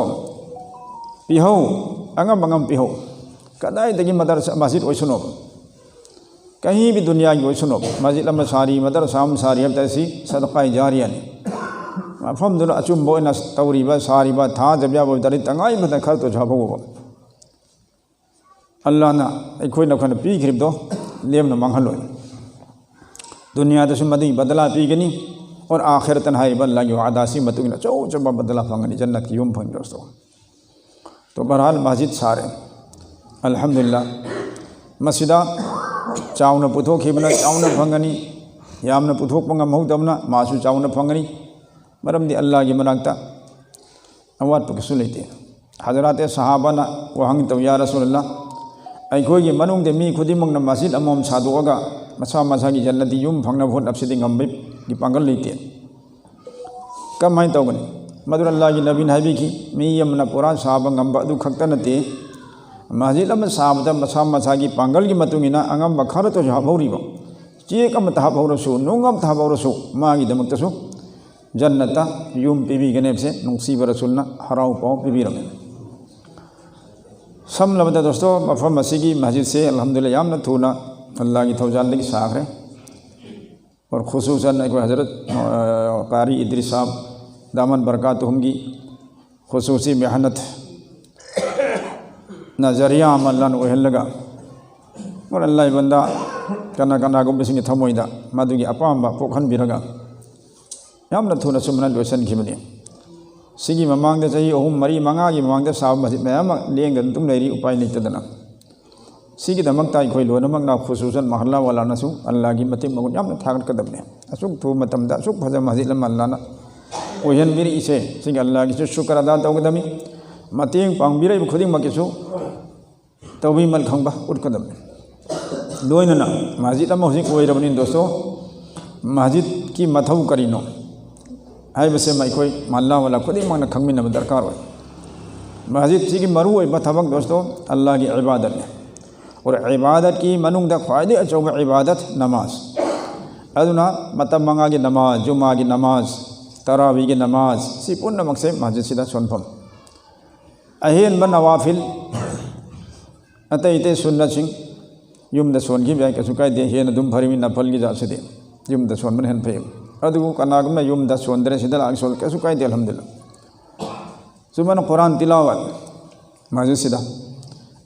ꯄꯤꯍꯧ, ꯑꯉꯝ ꯑꯉꯝ ꯄꯤꯍꯧ꯫ ꯀꯗꯥꯏꯗꯒꯤ ꯃꯗꯔꯁꯥ, ꯃꯁꯖꯤꯗ ꯑꯣꯏꯁꯅꯣ, ꯀꯍꯤꯡ ꯚꯤ ꯗꯨꯅꯤꯌꯥꯒꯤ ꯑꯣꯏꯁꯅꯣ, ꯃꯁꯖꯤꯗ ꯑꯃ ꯁꯥꯔꯤ, ꯃꯗꯔꯁꯥ ꯑꯃ ꯁꯥꯔꯤ ꯍꯥꯏꯕ ꯇꯥꯔꯦ, ꯁꯤ ꯁꯗꯀꯥꯏ ꯖꯥꯔꯤꯌꯥꯅꯤ꯫ ꯃꯐꯝꯗꯨꯗ ꯑꯆꯨꯝꯕ ꯑꯣꯏꯅ ꯇꯧꯔꯤꯕ, ꯁꯥꯔꯤꯕ, ꯊꯥꯖꯕ ꯌꯥꯕ ꯑꯣꯏꯕ ꯇꯥꯔꯗꯤ ꯇꯉꯥꯏ ꯐꯗꯅ ꯈꯔꯇꯁꯨ ꯍꯥꯞꯍꯧꯕ꯫ ꯑꯜꯂꯥꯍꯅ ꯑꯩꯈꯣꯏꯅ, ꯑꯩꯈꯣꯏꯅ ꯄꯤꯈ꯭ꯔꯤꯕꯗꯣ ꯂꯦꯝꯅ ꯃꯥꯡꯍꯜꯂꯣꯏ꯫ ꯗꯨꯅꯤꯌꯥꯗꯁꯨ ꯃꯗꯨꯒꯤ ꯕꯗꯂꯥ ꯄꯤꯒꯅꯤ, ꯑꯣꯔ ꯑꯥꯈꯤꯔꯇꯅ ꯍꯥꯏꯔꯤꯕ ꯑꯜꯂꯥꯍꯒꯤ ꯋꯥꯗꯥꯁꯤ ꯃꯇꯨꯡ ꯏꯟꯅ ꯑꯆꯧ ꯑꯆꯧꯕ ꯕꯗꯂꯥ ꯐꯪꯒꯅꯤ, ꯖꯟꯅꯠꯀꯤ ꯌꯨꯝ ꯐꯪꯒꯅꯤ ꯗꯣꯁꯇꯣ꯫ ꯇꯣ ꯕꯍꯔꯍꯥꯜ ꯃꯁꯖꯤꯗ ꯁꯥꯔꯦ, ꯑꯜꯍꯝꯗꯨꯂꯤꯜꯂꯥꯍ꯫ ꯃꯁꯤꯗ ꯆꯥꯎꯅ ꯄꯨꯊꯣꯛꯈꯤꯕꯅ ꯆꯥꯎꯅ ꯐꯪꯒꯅꯤ, ꯌꯥꯝꯅ ꯄꯨꯊꯣꯛꯄ ꯉꯝꯍꯧꯗꯕꯅ ꯃꯥꯁꯨ ꯆꯥꯎꯅ ꯐꯪꯒꯅꯤ꯫ ꯃꯔꯝꯗꯤ ꯑꯜꯂꯥꯍꯒꯤ ꯃꯅꯥꯛꯇ ꯑꯋꯥꯠꯄ ꯀꯩꯁꯨ ꯂꯩꯇꯦ꯫ ꯍꯖꯔꯥꯇꯦ ꯁꯍꯥꯕꯥꯅ ꯋꯥꯍꯪ ꯇꯧ, "ꯌꯥ ꯔꯁꯨꯂꯜꯂꯥꯍ, ꯑꯩꯈꯣꯏꯒꯤ ꯃꯅꯨꯡꯗ ꯃꯤ ꯈꯨꯗꯤꯡꯃꯛꯅ ꯃꯁꯖꯤꯗ ꯑꯃꯃꯝ ꯁꯥꯗꯣꯛꯑꯒ ꯃꯁꯥ ꯃꯁꯥꯒꯤ ꯖꯟꯅꯠꯇꯤ ꯌꯨꯝ ꯐꯪꯅꯕ ꯍꯣꯠꯅꯕꯁꯤꯗꯤ ꯉꯝꯕꯒꯤ ꯄꯥꯡꯒꯜ ꯂꯩꯇꯦ꯫ ꯀꯃꯥꯏꯅ ꯇꯧꯒꯅꯤ? ꯃꯗꯨ ꯑꯜꯂꯥꯍꯒꯤ ꯅꯕꯤꯅ ꯍꯥꯏꯕꯤꯈꯤ, ꯃꯤ ꯑꯃꯅ ꯄꯨꯔꯥ ꯁꯥꯕ ꯉꯝꯕ ꯑꯗꯨ ꯈꯛꯇ ꯅꯠꯇꯦ, ꯃꯁꯖꯤꯗ ꯑꯃ ꯁꯥꯕꯗ ꯃꯁꯥ ꯃꯁꯥꯒꯤ ꯄꯥꯡꯒꯜꯒꯤ ꯃꯇꯨꯡ ꯏꯟꯅ ꯑꯉꯝꯕ ꯈꯔꯇꯁꯨ ꯍꯥꯞꯍꯧꯔꯤꯕ, ꯆꯦꯛ ꯑꯃꯇ ꯍꯥꯞꯍꯧꯔꯁꯨ, ꯅꯨꯡ ꯑꯃꯇ ꯍꯥꯞꯍꯧꯔꯁꯨ, ꯃꯥꯒꯤꯗꯃꯛꯇꯁꯨ ꯖꯟꯅꯠꯇ ꯌꯨꯝ ꯄꯤꯕꯤꯒꯅꯤ ꯍꯥꯏꯕꯁꯦ ꯅꯨꯡꯁꯤꯕ ꯔꯁꯨꯜꯅ ꯍꯔꯥꯎ ꯄꯥꯎ ꯄꯤꯕꯤꯔꯝꯃꯤ꯫ ꯁꯝꯂꯕꯗ ꯗꯣꯁꯇꯣ, ꯃꯐꯝ ꯑꯁꯤꯒꯤ ꯃꯁꯖꯤꯗꯁꯦ ꯑꯜꯍꯝꯗꯨꯂꯤꯜꯂꯥꯍ ꯌꯥꯝꯅ ꯊꯨꯅ ꯑꯜꯂꯥꯍꯒꯤ ꯊꯧꯖꯥꯜꯗꯒꯤ ꯁꯥꯈ꯭ꯔꯦ꯫ ꯑꯣꯔ ꯈꯨꯁꯨꯁꯟ ꯑꯩꯈꯣꯏ ꯍꯖꯔꯠ, ꯑ, ꯀꯥꯔꯤ ꯏꯗ꯭ꯔꯤꯁ ꯁꯥꯍꯕ ꯗꯥꯃꯟ ꯕꯔꯀꯥꯇꯨꯍꯨꯝꯒꯤ ꯈꯨꯁꯨꯁꯤ ꯃꯦꯍꯅꯠ ꯅꯖꯔꯤꯌꯥ ꯑꯃ ꯑꯜꯂꯥꯍꯅ ꯑꯣꯏꯍꯜꯂꯒ, ꯑꯣꯔ ꯑꯜꯂꯥꯍꯒꯤ ꯕꯟꯗꯥ ꯀꯅꯥ ꯀꯅꯥꯒꯨꯝꯕꯁꯤꯡꯒꯤ ꯊꯃꯣꯏꯗ ꯃꯗꯨꯒꯤ ꯑꯄꯥꯝꯕ ꯄꯣꯛꯍꯟꯕꯤꯔꯒ ꯌꯥꯝꯅ ꯊꯨꯅ ꯁꯨꯃꯥꯏꯅ ꯂꯣꯏꯁꯤꯟꯈꯤꯕꯅꯤ꯫ ꯁꯤꯒꯤ ꯃꯃꯥꯡꯗ ꯆꯍꯤ ꯑꯍꯨꯝ, ꯃꯔꯤ, ꯃꯉꯥꯒꯤ ꯃꯃꯥꯡꯗ ꯁꯥꯕ ꯃꯁꯖꯤꯗ ꯃꯌꯥꯝ ꯑꯃ ꯂꯦꯡꯗꯅ ꯑꯗꯨꯝ ꯂꯩꯔꯤ, ꯎꯄꯥꯏ ꯂꯩꯇꯗꯅ꯫ ꯁꯤꯒꯤꯗꯃꯛꯇ ꯑꯩꯈꯣꯏ ꯂꯣꯏꯅꯃꯛꯅ ꯈꯨꯁꯨꯁꯟ ꯃꯍꯜꯂꯥ ꯋꯥꯂꯥꯅꯁꯨ ꯑꯜꯂꯥꯍꯒꯤ ꯃꯇꯤꯛ ꯃꯒꯨꯟ ꯌꯥꯝꯅ ꯊꯥꯒꯠꯀꯗꯕꯅꯤ꯫ ꯑꯁꯨꯛ ꯊꯨꯕ ꯃꯇꯝꯗ ꯑꯁꯨꯛ ꯐꯖꯕ ꯃꯁꯖꯤꯗ ꯑꯃ ꯑꯜꯂꯥꯍꯅ ꯑꯣꯏꯍꯟꯕꯤꯔꯛꯏꯁꯦ, ꯁꯤꯒꯤ ꯑꯜꯂꯥꯍꯒꯤꯁꯨ ꯁꯨꯀꯔ ꯑꯗꯥ ꯇꯧꯒꯗꯕꯅꯤ꯫ ꯃꯇꯦꯡ ꯄꯥꯡꯕꯤꯔꯛꯏꯕ ꯈꯨꯗꯤꯡꯃꯛꯀꯤꯁꯨ ꯇꯧꯕꯤꯃꯜ ꯈꯪꯕ ꯎꯠꯀꯗꯕꯅꯤ꯫ ꯂꯣꯏꯅꯅ ꯃꯁꯖꯤꯗ ꯑꯃ ꯍꯧꯖꯤꯛ ꯑꯣꯏꯔꯕꯅꯤ ꯗꯣꯁꯇꯣ, ꯃꯁꯖꯤꯗꯀꯤ ꯃꯊꯧ ꯀꯔꯤꯅꯣ ꯍꯥꯏꯕꯁꯤꯃ ꯑꯩꯈꯣꯏ ꯃꯍꯜꯂꯥ ꯋꯥꯂꯥ ꯈꯨꯗꯤꯡꯃꯛꯅ ꯈꯪꯃꯤꯟꯅꯕ ꯗꯔꯀꯥꯔ ꯑꯣꯏ꯫ ꯃꯁꯖꯤꯗꯁꯤꯒꯤ ꯃꯔꯨꯑꯣꯏꯕ ꯊꯕꯛ ꯗꯣꯁꯇꯣ ꯑꯜꯂꯥꯍꯒꯤ ꯏꯕꯥꯗꯠꯅꯤ꯫ ꯑꯣꯔ ꯏꯕꯥꯗꯠꯀꯤ ꯃꯅꯨꯡꯗ ꯈ꯭ꯋꯥꯏꯗꯒꯤ ꯑꯆꯧꯕ ꯏꯕꯥꯗꯠ ꯅꯃꯥꯖ꯫ ꯑꯗꯨꯅ ꯃꯇꯝ ꯃꯉꯥꯒꯤ ꯅꯃꯥꯖ, ꯖꯨꯃꯥꯒꯤ ꯅꯃꯥꯖ, ꯇꯔꯥꯋꯤꯒꯤ ꯅꯃꯥꯖ, ꯁꯤ ꯄꯨꯝꯅꯃꯛꯁꯦ ꯃꯁꯖꯤꯗꯁꯤꯗ ꯁꯣꯟꯐꯝ꯫ ꯑꯍꯦꯟꯕ ꯅꯋꯥꯐꯤꯜ, ꯑꯇꯩ ꯑꯇꯩ ꯁꯨꯟꯅꯁꯤꯡ ꯌꯨꯝꯗ ꯁꯣꯟꯈꯤꯕ ꯌꯥꯏ, ꯀꯩꯁꯨ ꯀꯥꯏꯗꯦ, ꯍꯦꯟꯅ ꯑꯗꯨꯝ ꯐꯔꯤꯃꯤ ꯅꯐꯜꯒꯤ ꯖꯥꯠꯁꯤꯗꯤ ꯌꯨꯝꯗ ꯁꯣꯟꯕꯅ ꯍꯦꯟꯅ ꯐꯩ꯫ ꯑꯗꯨꯕꯨ ꯀꯅꯥꯒꯨꯝꯕ ꯌꯨꯝꯗ ꯁꯣꯟꯗ꯭ꯔꯦ, ꯁꯤꯗ ꯂꯥꯛꯑꯒ ꯁꯣꯜ, ꯀꯩꯁꯨ ꯀꯥꯏꯗꯦ, ꯑꯜꯍꯝꯗꯨꯂꯤꯜꯂꯥꯍ꯫ ꯁꯨꯃꯥꯏꯅ ꯀꯨꯔꯥꯟ ꯇꯤꯂꯥꯋꯠ ꯃꯁꯖꯤꯗꯁꯤꯗ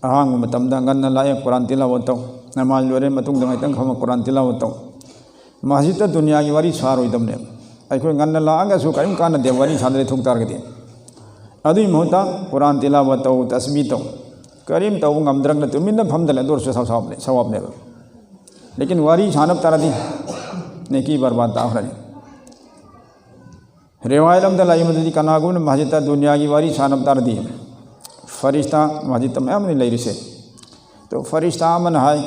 ꯑꯍꯥꯡꯕ ꯃꯇꯝꯗ ꯉꯟꯅ ꯂꯥꯛꯑꯦ, ꯀꯨꯔꯥꯟ ꯇꯤꯂꯥꯋꯠ ꯇꯧ, ꯅꯃꯥꯖ ꯂꯣꯏꯔꯦ ꯃꯇꯨꯡꯗ ꯉꯥꯏꯇꯪ ꯐꯝꯃ ꯀꯨꯔꯥꯟ ꯇꯤꯂꯥꯋꯠ ꯇꯧ꯫ ꯃꯁꯖꯤꯗꯇ ꯗꯨꯅꯤꯌꯥꯒꯤ ꯋꯥꯔꯤ ꯁꯥꯔꯣꯏꯗꯕꯅꯦꯕ꯫ ꯑꯩꯈꯣꯏ ꯉꯟꯅ ꯂꯥꯛꯑꯒꯁꯨ ꯀꯔꯤꯝ ꯀꯥꯟꯅꯗꯦ, ꯋꯥꯔꯤ ꯁꯥꯟꯅꯔꯦ ꯊꯣꯛ ꯇꯥꯔꯒꯗꯤ꯫ ꯑꯗꯨꯒꯤ ꯃꯍꯨꯠꯇ ꯀꯨꯔꯥꯟ ꯇꯤꯂꯥꯋꯠ ꯇꯧ, ꯇꯁꯕꯤ ꯇꯧ, ꯀꯔꯤꯝ ꯇꯧꯕ ꯉꯝꯗ꯭ꯔꯒꯅ ꯇꯨꯃꯤꯟꯅ ꯐꯝꯗꯅ ꯑꯗꯨ ꯑꯣꯏꯔꯁꯨ ꯁꯋꯥꯕꯅꯦ, ꯁꯋꯥꯕꯅꯦꯕ꯫ ꯂꯦꯀꯤꯟ ꯋꯥꯔꯤ ꯁꯥꯟꯅꯕ ꯇꯥꯔꯗꯤ ꯅꯦꯀꯤ ꯕꯔꯕꯥꯗ ꯇꯥꯈ꯭ꯔꯅꯤ꯫ ꯔꯤꯋꯥꯌꯠ ꯑꯃꯗ ꯂꯥꯛꯏ, ꯃꯗꯨꯗꯤ ꯀꯅꯥꯒꯨꯝꯕꯅ ꯃꯁꯖꯤꯗꯇ ꯗꯨꯅꯤꯌꯥꯒꯤ ꯋꯥꯔꯤ ꯁꯥꯟꯅꯕ ꯇꯥꯔꯗꯤ, ꯐꯔꯤꯁꯇꯥ ꯃꯁꯖꯤꯗꯇ ꯃꯌꯥꯝ ꯑꯃ ꯂꯩꯔꯤꯁꯦ꯫ ꯇꯣ ꯐꯔꯤꯁꯇꯥ ꯑꯃꯅ ꯍꯥꯏ,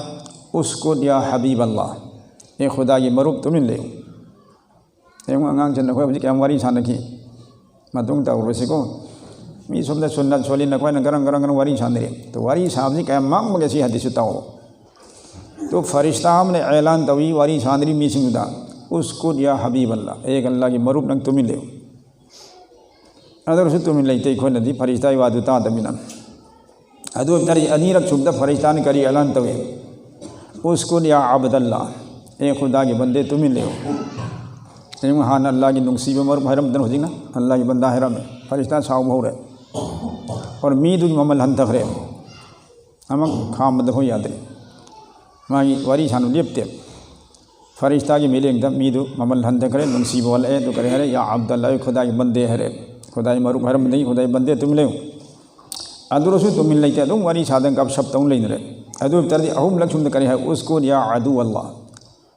"ꯎꯁꯀꯨꯠ ꯌꯥ ꯍꯕꯤꯕ ꯑꯜꯂꯥꯍ, ꯑꯦ ꯈꯨꯗꯥꯒꯤ ꯃꯔꯨꯞ, ꯇꯨꯃꯤꯟ ꯂꯩꯌꯨ꯫ ꯌꯦꯡꯉꯨ, ꯑꯉꯥꯡꯁꯤꯡ ꯑꯩꯈꯣꯏ ꯍꯧꯖꯤꯛ ꯀꯌꯥꯝ ꯋꯥꯔꯤ ꯁꯥꯟꯅꯈꯤ꯫ ꯃꯇꯨꯡ ꯇꯧꯔꯨꯔꯁꯤꯀꯣ꯫ ꯃꯤ ꯁꯣꯝꯗ ꯁꯨꯟꯅꯠ ꯁꯣꯜꯂꯤꯅ ꯑꯩꯈꯣꯏꯅ ꯒꯔꯪ ꯒꯔꯪ ꯒꯔꯪ ꯋꯥꯔꯤ ꯁꯥꯟꯅꯔꯤ꯫ ꯑꯗꯨ ꯋꯥꯔꯤ ꯁꯥꯕꯁꯤ ꯀꯌꯥꯝ ꯃꯥꯡꯕꯒꯦ ꯁꯤ ꯍꯗꯤꯁꯁꯨ ꯇꯥꯎ꯫ ꯑꯗꯨ ꯐꯔꯤꯁꯇꯥ ꯑꯃꯅ ꯑꯦꯂꯥꯟ ꯇꯧꯏ ꯋꯥꯔꯤ ꯁꯥꯟꯅꯔꯤ ꯃꯤꯁꯤꯡꯗꯨꯗ, "ꯎꯁꯀꯨꯠ ꯌꯥ ꯍꯕꯤꯕꯜꯂꯥ, ꯑꯦ ꯑꯜꯂꯥꯒꯤ ꯃꯔꯨꯞ, ꯅꯪ ꯇꯨꯃꯤꯟ ꯂꯩꯌꯨ"꯫ ꯑꯗꯨ ꯑꯣꯏꯔꯁꯨ ꯇꯨꯃꯤꯟ ꯂꯩꯇꯦ꯫ ꯑꯩꯈꯣꯏꯅꯗꯤ ꯐꯔꯤꯁꯇꯥꯒꯤ ꯋꯥꯗꯨ ꯇꯥꯗꯕꯅꯤꯅ꯫ ꯑꯗꯨ ꯑꯣꯏꯕ ꯇꯥꯔꯗꯤ ꯑꯅꯤꯔꯛ ꯁꯨꯕꯗ ꯐꯔꯤꯁꯇꯥꯅ ꯀꯔꯤ ꯑꯦꯂꯥꯟ ꯇꯧꯏ? "ꯎꯁꯀꯨꯠ ꯌꯥ ꯑꯕꯗꯜꯂꯥ, ꯑꯦ ꯈꯨꯗꯥꯒꯤ ꯕꯟꯗꯦ, ꯇꯨꯃꯤꯟ ꯂꯩꯌꯨ"꯫ ꯌꯦꯡꯉꯨ, ꯍꯥꯟꯅ ꯑꯜꯂꯥꯒꯤ ꯅꯨꯡꯁꯤꯕ ꯃꯔꯨꯞ ꯍꯥꯏꯔꯝꯗꯅ ꯍꯧꯖꯤꯛꯅ ꯑꯜꯂꯥꯒꯤ ꯕꯟꯗꯥ ꯍꯥꯏꯔꯝꯃꯦ꯫ ꯐꯔꯤꯁꯇꯥ ꯁꯥꯎꯕ ꯍꯧꯔꯦ꯫ ꯑꯣꯔ ꯃꯤꯗꯨꯒꯤ ꯃꯃꯜ ꯍꯟꯊꯈ꯭ꯔꯦ꯫ ꯑꯃ ꯈꯥꯝꯕꯗ ꯍꯣꯏ ꯌꯥꯗ꯭ꯔꯦ꯫ ꯃꯥꯒꯤ ꯋꯥꯔꯤ ꯁꯥꯟꯅ ꯂꯦꯞꯇꯦ꯫ ꯐꯔꯤꯁꯇꯥꯒꯤ ꯃꯤꯠꯌꯦꯡꯗ ꯃꯤꯗꯨ ꯃꯃꯜ ꯍꯟꯊꯈ꯭ꯔꯦ, ꯅꯨꯡꯁꯤꯕ ꯋꯥꯠꯂꯛꯑꯦ꯫ ꯑꯗꯨ ꯀꯔꯤ ꯍꯥꯏꯔꯦ? "ꯌꯥ ꯑꯕꯗꯜꯂꯥ, ꯑꯩ ꯈꯨꯗꯥꯒꯤ ꯕꯟꯗꯦ" ꯍꯥꯏꯔꯦ꯫ ꯈꯨꯗꯥꯒꯤ ꯃꯔꯨꯞ ꯍꯥꯏꯔꯝꯕꯗꯒꯤ "ꯈꯨꯗꯥꯒꯤ ꯕꯟꯗꯦ, ꯇꯨꯃꯤꯟ ꯂꯩꯌꯨ"꯫ ꯑꯗꯨꯔꯁꯨ ꯇꯨꯃꯤꯟ ꯂꯩꯇꯦ, ꯑꯗꯨꯝ ꯋꯥꯔꯤ ꯁꯥꯗꯅ ꯒꯞ ꯁꯞ ꯇꯧꯅ ꯂꯩꯅꯔꯦ꯫ ꯑꯗꯨ ꯑꯣꯏꯕ ꯇꯥꯔꯗꯤ ꯑꯍꯨꯝꯂꯛ ꯁꯨꯝꯗ ꯀꯔꯤ ꯍꯥꯏ? "ꯎꯁꯀꯨꯠ ꯌꯥ ꯑꯗꯨ ꯑꯜꯂꯥ,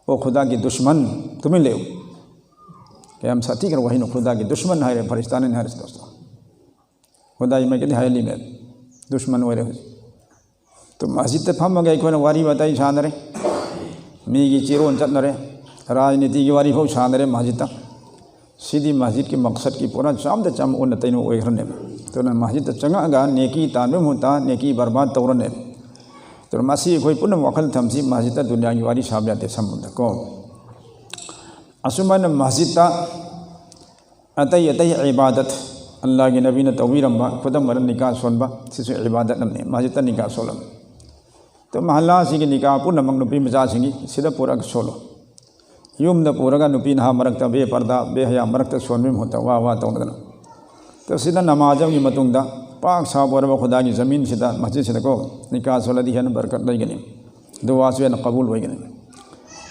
ꯑꯣ ꯈꯨꯗꯥꯒꯤ ꯗꯨꯁꯃꯟ, ꯇꯨꯃꯤꯟ ꯂꯩꯌꯨ"꯫ ꯀꯌꯥꯝ ꯁꯥꯊꯤꯈ꯭ꯔ ꯋꯥꯍꯩꯅꯣ, "ꯈꯨꯗꯥꯒꯤ ꯗꯨꯁꯃꯟ" ꯍꯥꯏꯔꯦ, ꯐꯔꯤꯁꯇꯥꯅꯅꯤ ꯍꯥꯏꯔꯤꯁꯦ ꯗꯣꯁꯇꯣ꯫ ꯈꯨꯗꯥꯒꯤ ꯃꯥꯏꯀꯩꯗꯤ ꯍꯥꯏꯍꯜꯂꯤꯃꯦ, ꯗꯨꯁꯃꯟ ꯑꯣꯏꯔꯦ ꯍꯧꯖꯤꯛ꯫ ꯑꯗꯨ ꯃꯁꯖꯤꯠꯇ ꯐꯝꯃꯒ ꯑꯩꯈꯣꯏꯅ ꯋꯥꯔꯤ ꯋꯥꯇꯥꯏ ꯁꯥꯟꯅꯔꯦ, ꯃꯤꯒꯤ ꯆꯤꯔꯣꯟ ꯆꯠꯅꯔꯦ, ꯔꯥꯖꯅꯤꯇꯤꯒꯤ ꯋꯥꯔꯤ ꯐꯥꯎ ꯁꯥꯟꯅꯔꯦ ꯃꯁꯖꯤꯠꯇ꯫ ꯁꯤꯗꯤ ꯃꯁꯖꯤꯠꯀꯤ ꯃꯛꯁꯠꯀꯤ ꯄꯨꯔꯥ ꯆꯥꯝꯗ ꯆꯥꯝ ꯑꯣꯟꯅ ꯇꯩꯅꯕ ꯑꯣꯏꯈ꯭ꯔꯅꯦꯕ꯫ ꯑꯗꯨꯅ ꯃꯁꯖꯤꯠꯇ ꯆꯪꯉꯛꯑꯒ ꯅꯦꯀꯤ ꯇꯥꯟꯕꯒꯤ ꯃꯍꯨꯠꯇ ꯅꯦꯀꯤ ꯕꯔꯕꯥꯗ ꯇꯧꯔꯅꯦꯕ꯫ ꯑꯗꯨꯅ ꯃꯁꯤ ꯑꯩꯈꯣꯏ ꯄꯨꯝꯅꯃꯛ ꯋꯥꯈꯜ ꯊꯝꯁꯤ, ꯃꯁꯖꯤꯠꯇ ꯗꯨꯅꯤꯌꯥꯒꯤ ꯋꯥꯔꯤ ꯁꯥꯕ ꯌꯥꯗꯦ ꯁꯝꯕꯗꯀꯣ꯫ ꯑꯁꯨꯃꯥꯏꯅ ꯃꯁꯖꯤꯠꯇ ꯑꯇꯩ ꯑꯇꯩ ꯏꯕꯥꯗꯠ, ꯑꯜꯂꯥꯒꯤ ꯅꯕꯤꯅ ꯇꯧꯕꯤꯔꯝꯕ, ꯈꯨꯗꯝ ꯑꯣꯏꯅ ꯅꯤꯀꯥ ꯁꯣꯟꯕ, ꯁꯤꯁꯨ ꯏꯕꯥꯗꯠ ꯑꯃꯅꯤ, ꯃꯁꯖꯤꯠꯇ ꯅꯤꯀꯥ ꯁꯣꯜꯂꯝꯃꯤ꯫ ꯑꯗꯨ ꯃꯍꯜꯂꯥꯁꯤꯒꯤ ꯅꯤꯀꯥ ꯄꯨꯝꯅꯃꯛ ꯅꯨꯄꯤ ꯃꯆꯥꯁꯤꯡꯒꯤ ꯁꯤꯗ ꯄꯨꯔꯛꯑꯒ ꯁꯣꯜꯂꯣ꯫ ꯌꯨꯝꯗ ꯄꯨꯔꯒ ꯅꯨꯄꯤ ꯅꯍꯥ ꯃꯔꯛꯇ ꯕꯦ ꯄꯔꯗꯥ, ꯕꯦ ꯍꯌꯥ ꯃꯔꯛꯇ ꯁꯣꯟꯕꯒꯤ ꯃꯍꯨꯠꯇ ꯋꯥ ꯋꯥ ꯇꯧꯅꯗꯅ꯫ ꯑꯗꯨ ꯁꯤꯗ ꯅꯃꯥꯖ ꯑꯃꯒꯤ ꯃꯇꯨꯡꯗ ꯄꯥꯛ ꯁꯥꯕ ꯑꯣꯏꯔꯕ ꯈꯨꯗꯥꯒꯤ ꯖꯃꯤꯟꯁꯤꯗ, ꯃꯁꯖꯤꯠꯁꯤꯗꯀꯣ ꯅꯤꯀꯥ ꯁꯣꯜꯂꯗꯤ ꯍꯦꯟꯅ ꯕꯔꯀꯠ ꯂꯩꯒꯅꯤ, ꯗꯨꯋꯥꯁꯨ ꯍꯦꯟꯅ ꯀꯕꯨꯜ ꯑꯣꯏꯒꯅꯤ꯫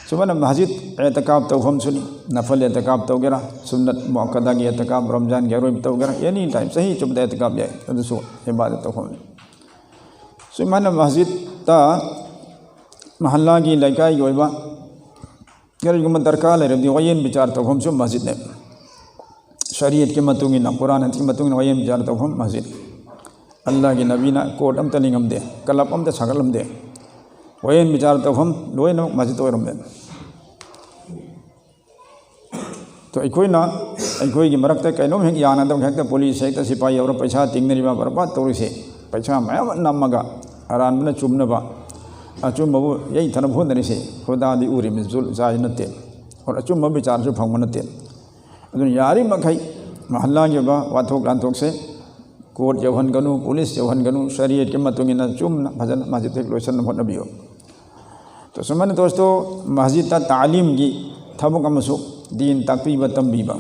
ꯁꯨꯃꯥꯏꯅ ꯃꯁꯖꯤꯠ ꯑꯦꯇꯀꯥꯞ ꯇꯧꯐꯝꯁꯨꯅꯤ, ꯅꯐꯜ ꯑꯦꯇꯀꯥꯞ ꯇꯧꯒꯦꯔꯥ, ꯁꯨꯟꯅꯠ ꯃꯨꯑꯛꯀꯗꯥꯒꯤ ꯑꯦꯇꯀꯥꯞ, ꯔꯝꯖꯥꯟꯒꯤ ꯑꯔꯣꯏꯕ ꯇꯧꯒꯦꯔꯥ, ꯑꯦꯅꯤ ꯇꯥꯏꯝ, ꯆꯍꯤ ꯆꯨꯞꯄꯗ ꯑꯦꯇꯀꯥꯞ ꯌꯥꯏ, ꯑꯗꯨꯁꯨ ꯏꯕꯥꯗꯠ ꯇꯧꯐꯝꯅꯤ꯫ ꯁꯨꯃꯥꯏꯅ ꯃꯁꯖꯤꯠꯇ ꯃꯍꯜꯂꯥꯒꯤ, ꯂꯩꯀꯥꯏꯒꯤ ꯑꯣꯏꯕ ꯀꯔꯤꯒꯨꯝꯕ ꯗꯔꯀꯥꯔ ꯂꯩꯔꯕꯗꯤ ꯋꯥꯌꯦꯟ ꯕꯤꯆꯥꯔ ꯇꯧꯐꯝꯁꯨ ꯃꯁꯖꯤꯠꯅꯦ꯫ ꯁꯔꯤꯌꯠꯀꯤ ꯃꯇꯨꯡ ꯏꯟꯅ, ꯀꯨꯔꯥꯟ ꯍꯗꯤꯁꯀꯤ ꯃꯇꯨꯡ ꯏꯟꯅ ꯋꯥꯌꯦꯟ ꯕꯤꯆꯥꯔ ꯇꯧꯐꯝ ꯃꯁꯖꯤꯠ꯫ ꯑꯜꯂꯥꯒꯤ ꯅꯕꯤꯅ ꯀꯣꯔꯠ ꯑꯝꯇ ꯂꯤꯡꯉꯝꯗꯦ, ꯀꯂꯕ ꯑꯝꯇ ꯁꯥꯒꯠꯂꯝꯗꯦ꯫ ꯋꯥꯌꯦꯟ ꯕꯤꯆꯥꯔ ꯇꯧꯐꯝ ꯂꯣꯏꯅꯃꯛ ꯃꯁꯖꯤꯠ ꯑꯣꯏꯔꯝꯃꯦ꯫ ꯑꯗꯣ ꯑꯩꯈꯣꯏꯅ ꯑꯩꯈꯣꯏꯒꯤ ꯃꯔꯛꯇ ꯀꯩꯅꯣꯝ ꯍꯦꯛ ꯌꯥꯅꯗꯕ, ꯍꯦꯛꯇ ꯄꯨꯂꯤꯁ, ꯍꯦꯛꯇ ꯁꯤꯐꯥꯏ ꯌꯧꯔ ꯄꯩꯁꯥ ꯇꯤꯡꯅꯔꯤꯕ, ꯕꯔꯕꯥꯗ ꯇꯧꯔꯤꯁꯦ, ꯄꯩꯁꯥ ꯃꯌꯥꯝ ꯑꯃ ꯅꯝꯃꯒ ꯑꯔꯥꯟꯕꯅ ꯆꯨꯝꯅꯕ, ꯑꯆꯨꯝꯕꯕꯨ ꯌꯩꯊꯅꯕ ꯍꯣꯠꯅꯔꯤꯁꯦ, ꯈꯨꯗꯥꯗꯤ ꯎꯔꯤꯕꯅꯤ, ꯖꯨꯜ ꯆꯥꯏ ꯅꯠꯇꯦ, ꯑꯣꯔ ꯑꯆꯨꯝꯕ ꯕꯤꯆꯥꯔꯁꯨ ꯐꯪꯕ ꯅꯠꯇꯦ꯫ ꯑꯗꯨꯅ ꯌꯥꯔꯤꯕꯃꯈꯩ ꯃꯍꯜꯂꯥꯒꯤ ꯑꯣꯏꯕ ꯋꯥꯊꯣꯛ ꯂꯥꯟꯊꯣꯛꯁꯦ ꯀꯣꯔꯠ ꯌꯧꯍꯟꯒꯅꯨ, ꯄꯨꯂꯤꯁ ꯌꯧꯍꯟꯒꯅꯨ, ꯁꯔꯤꯌꯠꯀꯤ ꯃꯇꯨꯡ ꯏꯟꯅ ꯆꯨꯝꯅ ꯐꯖꯅ ꯃꯁꯖꯤꯗ ꯍꯦꯛ ꯂꯣꯏꯁꯤꯟꯅꯕ ꯍꯣꯠꯅꯕꯤꯌꯨ꯫ ꯇꯣ ꯁꯨꯃꯥꯏꯅ ꯇꯣꯁꯇꯣ ꯃꯁꯖꯤꯗꯇ ꯇꯥꯂꯤꯝꯒꯤ ꯊꯕꯛ ꯑꯃꯁꯨ, ꯗꯤꯟ ꯇꯥꯛꯄꯤꯕ ꯇꯝꯕꯤꯕ,